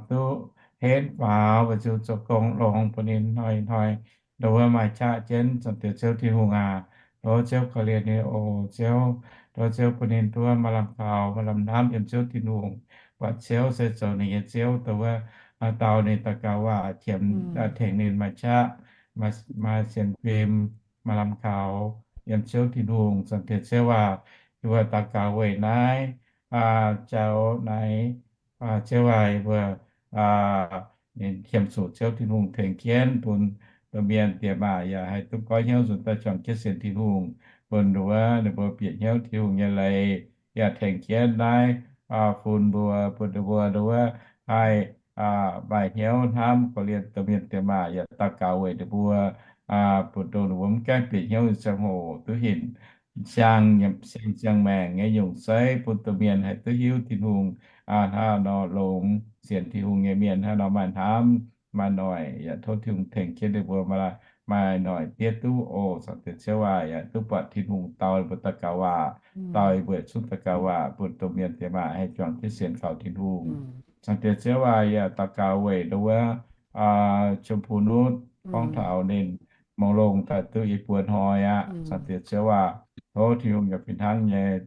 duqv henv faaux, mba'nziu zoux gong longx, bun ninh hnoi-hnoi ndongc wuov maaih qaqv jienv. Zaangc Diex Ziouv Tin-Hungh aac, tov Ziouv korv-lienh ninh oc Ziouv. Tov Ziouv bun ninh duqv maaih lamh kaux, maaih lamh hnamv yiem Ziouv Tin-Hungh, buatc Ziouv se zoux ninh nyei Ziouv, dongh wuov dau ninh daux gaux waac, qiemx tengx ninh maaih qaqv, maaih sienx fim, maaih lamh kaux yiem Ziouv Tin-Hungh. Zaangc Diex Ziouv aac, yie mbuo daux gaux weic naaiv jauv naaiv, Ziouv aac, yie mbuo qiemx zuqc Ziouv Tin-Hungh tengx jienv bun domh mienh diex maac yaac haih duqv goiv hnyouv nzuonx daaih juangc jienv sienx Tin-Hungh, bun ndongc wuov ninh mbuo bieqc hnyouv Tin-Hungh nyei leiz, yaac tengx jienv naaiv fun mbuo, bun ninh mbuo ndongc wuov haih maaih hnyouv hnamv korv-lienh domh mienh diex maac, yaac daux gaux weic ninh mbuo, bun dongh ninh mbuo mv gaengh bieqc hnyouv nyei ziangh hoc duqv hinc siang, siang ziangh maengc nyei nyungc zeiv, bun domh mienh haih duqv hiuv Tin-Hungh hnangv nor longx, sienx Tin-Hungh nyei mienh hnangv nor maaih hnamv maaih noic. Yaac tov Tin-Hungh tengx jienv ninh mbuo maaih noic diev duqv oc. Zaangc Diex Ziouv aac, yaac duqv buatc Tin-Hungh dau ninh mbuo daux gaux waac, dau yie mbuo yietc zungv daux gaux waac, bun domh mienh diex maac haih juangc jienv sienx kaux Tin-Hungh. Zaangc Diex Ziouv aac, yaac daux gaux weic ndongc wuov Chum Pung Nutv gorngv taux ninh mongh longh daaih duqv i buo hnoi aqv. Zaangc Diex Ziouv aac, tov Tin-Hungh yaac fih hnangv nyei,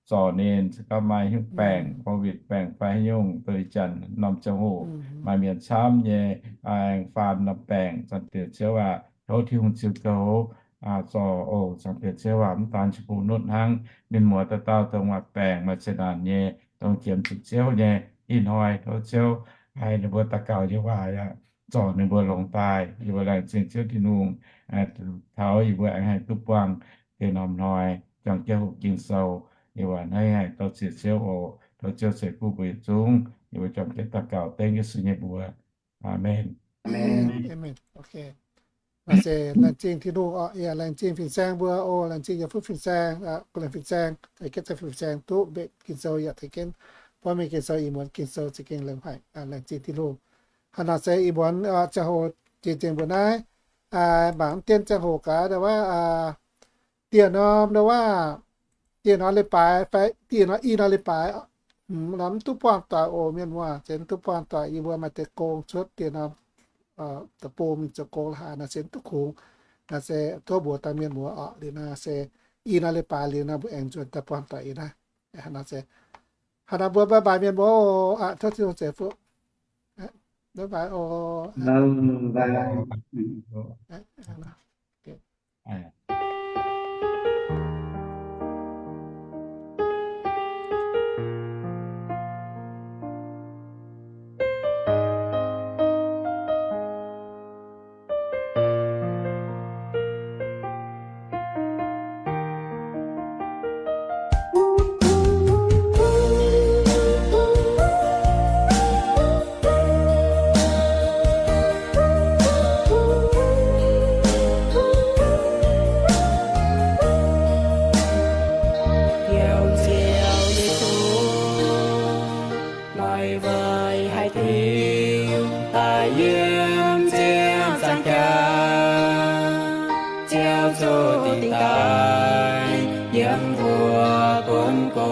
zorc ninh, se gorngv maaih nyungc baengc, covid baengc fai haaix nyungc, dongh ih zanc norm ziangh hoc maaih mienh camv nyei, aengx faanx norm baengc, Zaangc Diex Ziouv aac, tov Tin-Hungh ziux goux, zorc oc. Zaangc Diex Ziouv aac, mv daan Ziouv Bung nutv hnangv, mienh muoz dauh dauh dongh maaih baengc maaih zeqc naanc nyei, dongh jiem zuqc Ziouv nyei, ih hnoi tov Ziouv haih ninh mbuo daux gaux nyei waac aac, zorc ninh mbuo longx daaih. Yie mbuo laengz zingh Ziouv Tin-Hungh, taux yie mbuo aengx haih duqv buangh deix norm hnoi juangc jienv hoqc Ging-Sou. Yie mbuo hnangv haaix dorh ziec Ziouv oc. Tov Ziouv ceix fuqv mbuo yietc zungv. Yie mbuo juangc jienv daux gaux dengv Yesu nyei mbuox. Aamen. Aamen. Aamen. Ok. Naaiv se laengz zingh Tin-Hungh oc. Yaac laengz zingh fin-saeng mbuo oc. Laengz zingh yiem fuqv fin-saeng, guh laengh fin-saeng, tengx jienv daaih fin-saeng duqv mbenc Ging-Sou, yaac tengx jienv buangv mienh Ging-Sou, ih muonz Ging-Sou za'gengh longx haic. Laengz zingh Tin-Hungh. Hnangv naaic se ih muonz ziangh hoc zinh nzengc mbuo naaiv, mangc mv dien ziangh hoc gaax, ndau wuov, dieh norm ndau wuov, dieh norm leiz-baaix fai dieh norm, i norm leiz-baaix, mv duqv buangh doic oc mienh muoz, se mv duqv buangh doic. Yie mbuo maaih deix gong cuotv dieh norm deic-bung mingh zoux gong la'haaix nor se mv duqv kungx. Naaiv se tov mbuox dangh mienh muoz oc, liuz naaiv se i norm leiz-baaix liuz nor mbuo aengx nzuonx daaih buangh doic ih naaiv. Hnangv naaiv se, hnangv naaiv mbuo bye bye mienh muoz oc. Tov Tin-Hungh ceix fuqv. Bye bye oc. Laaix weic haiz diuc daaih yiem ziangh zaangc jaax, Ziouv Zuqc Dingc Daaih yiem mbuo gunv go.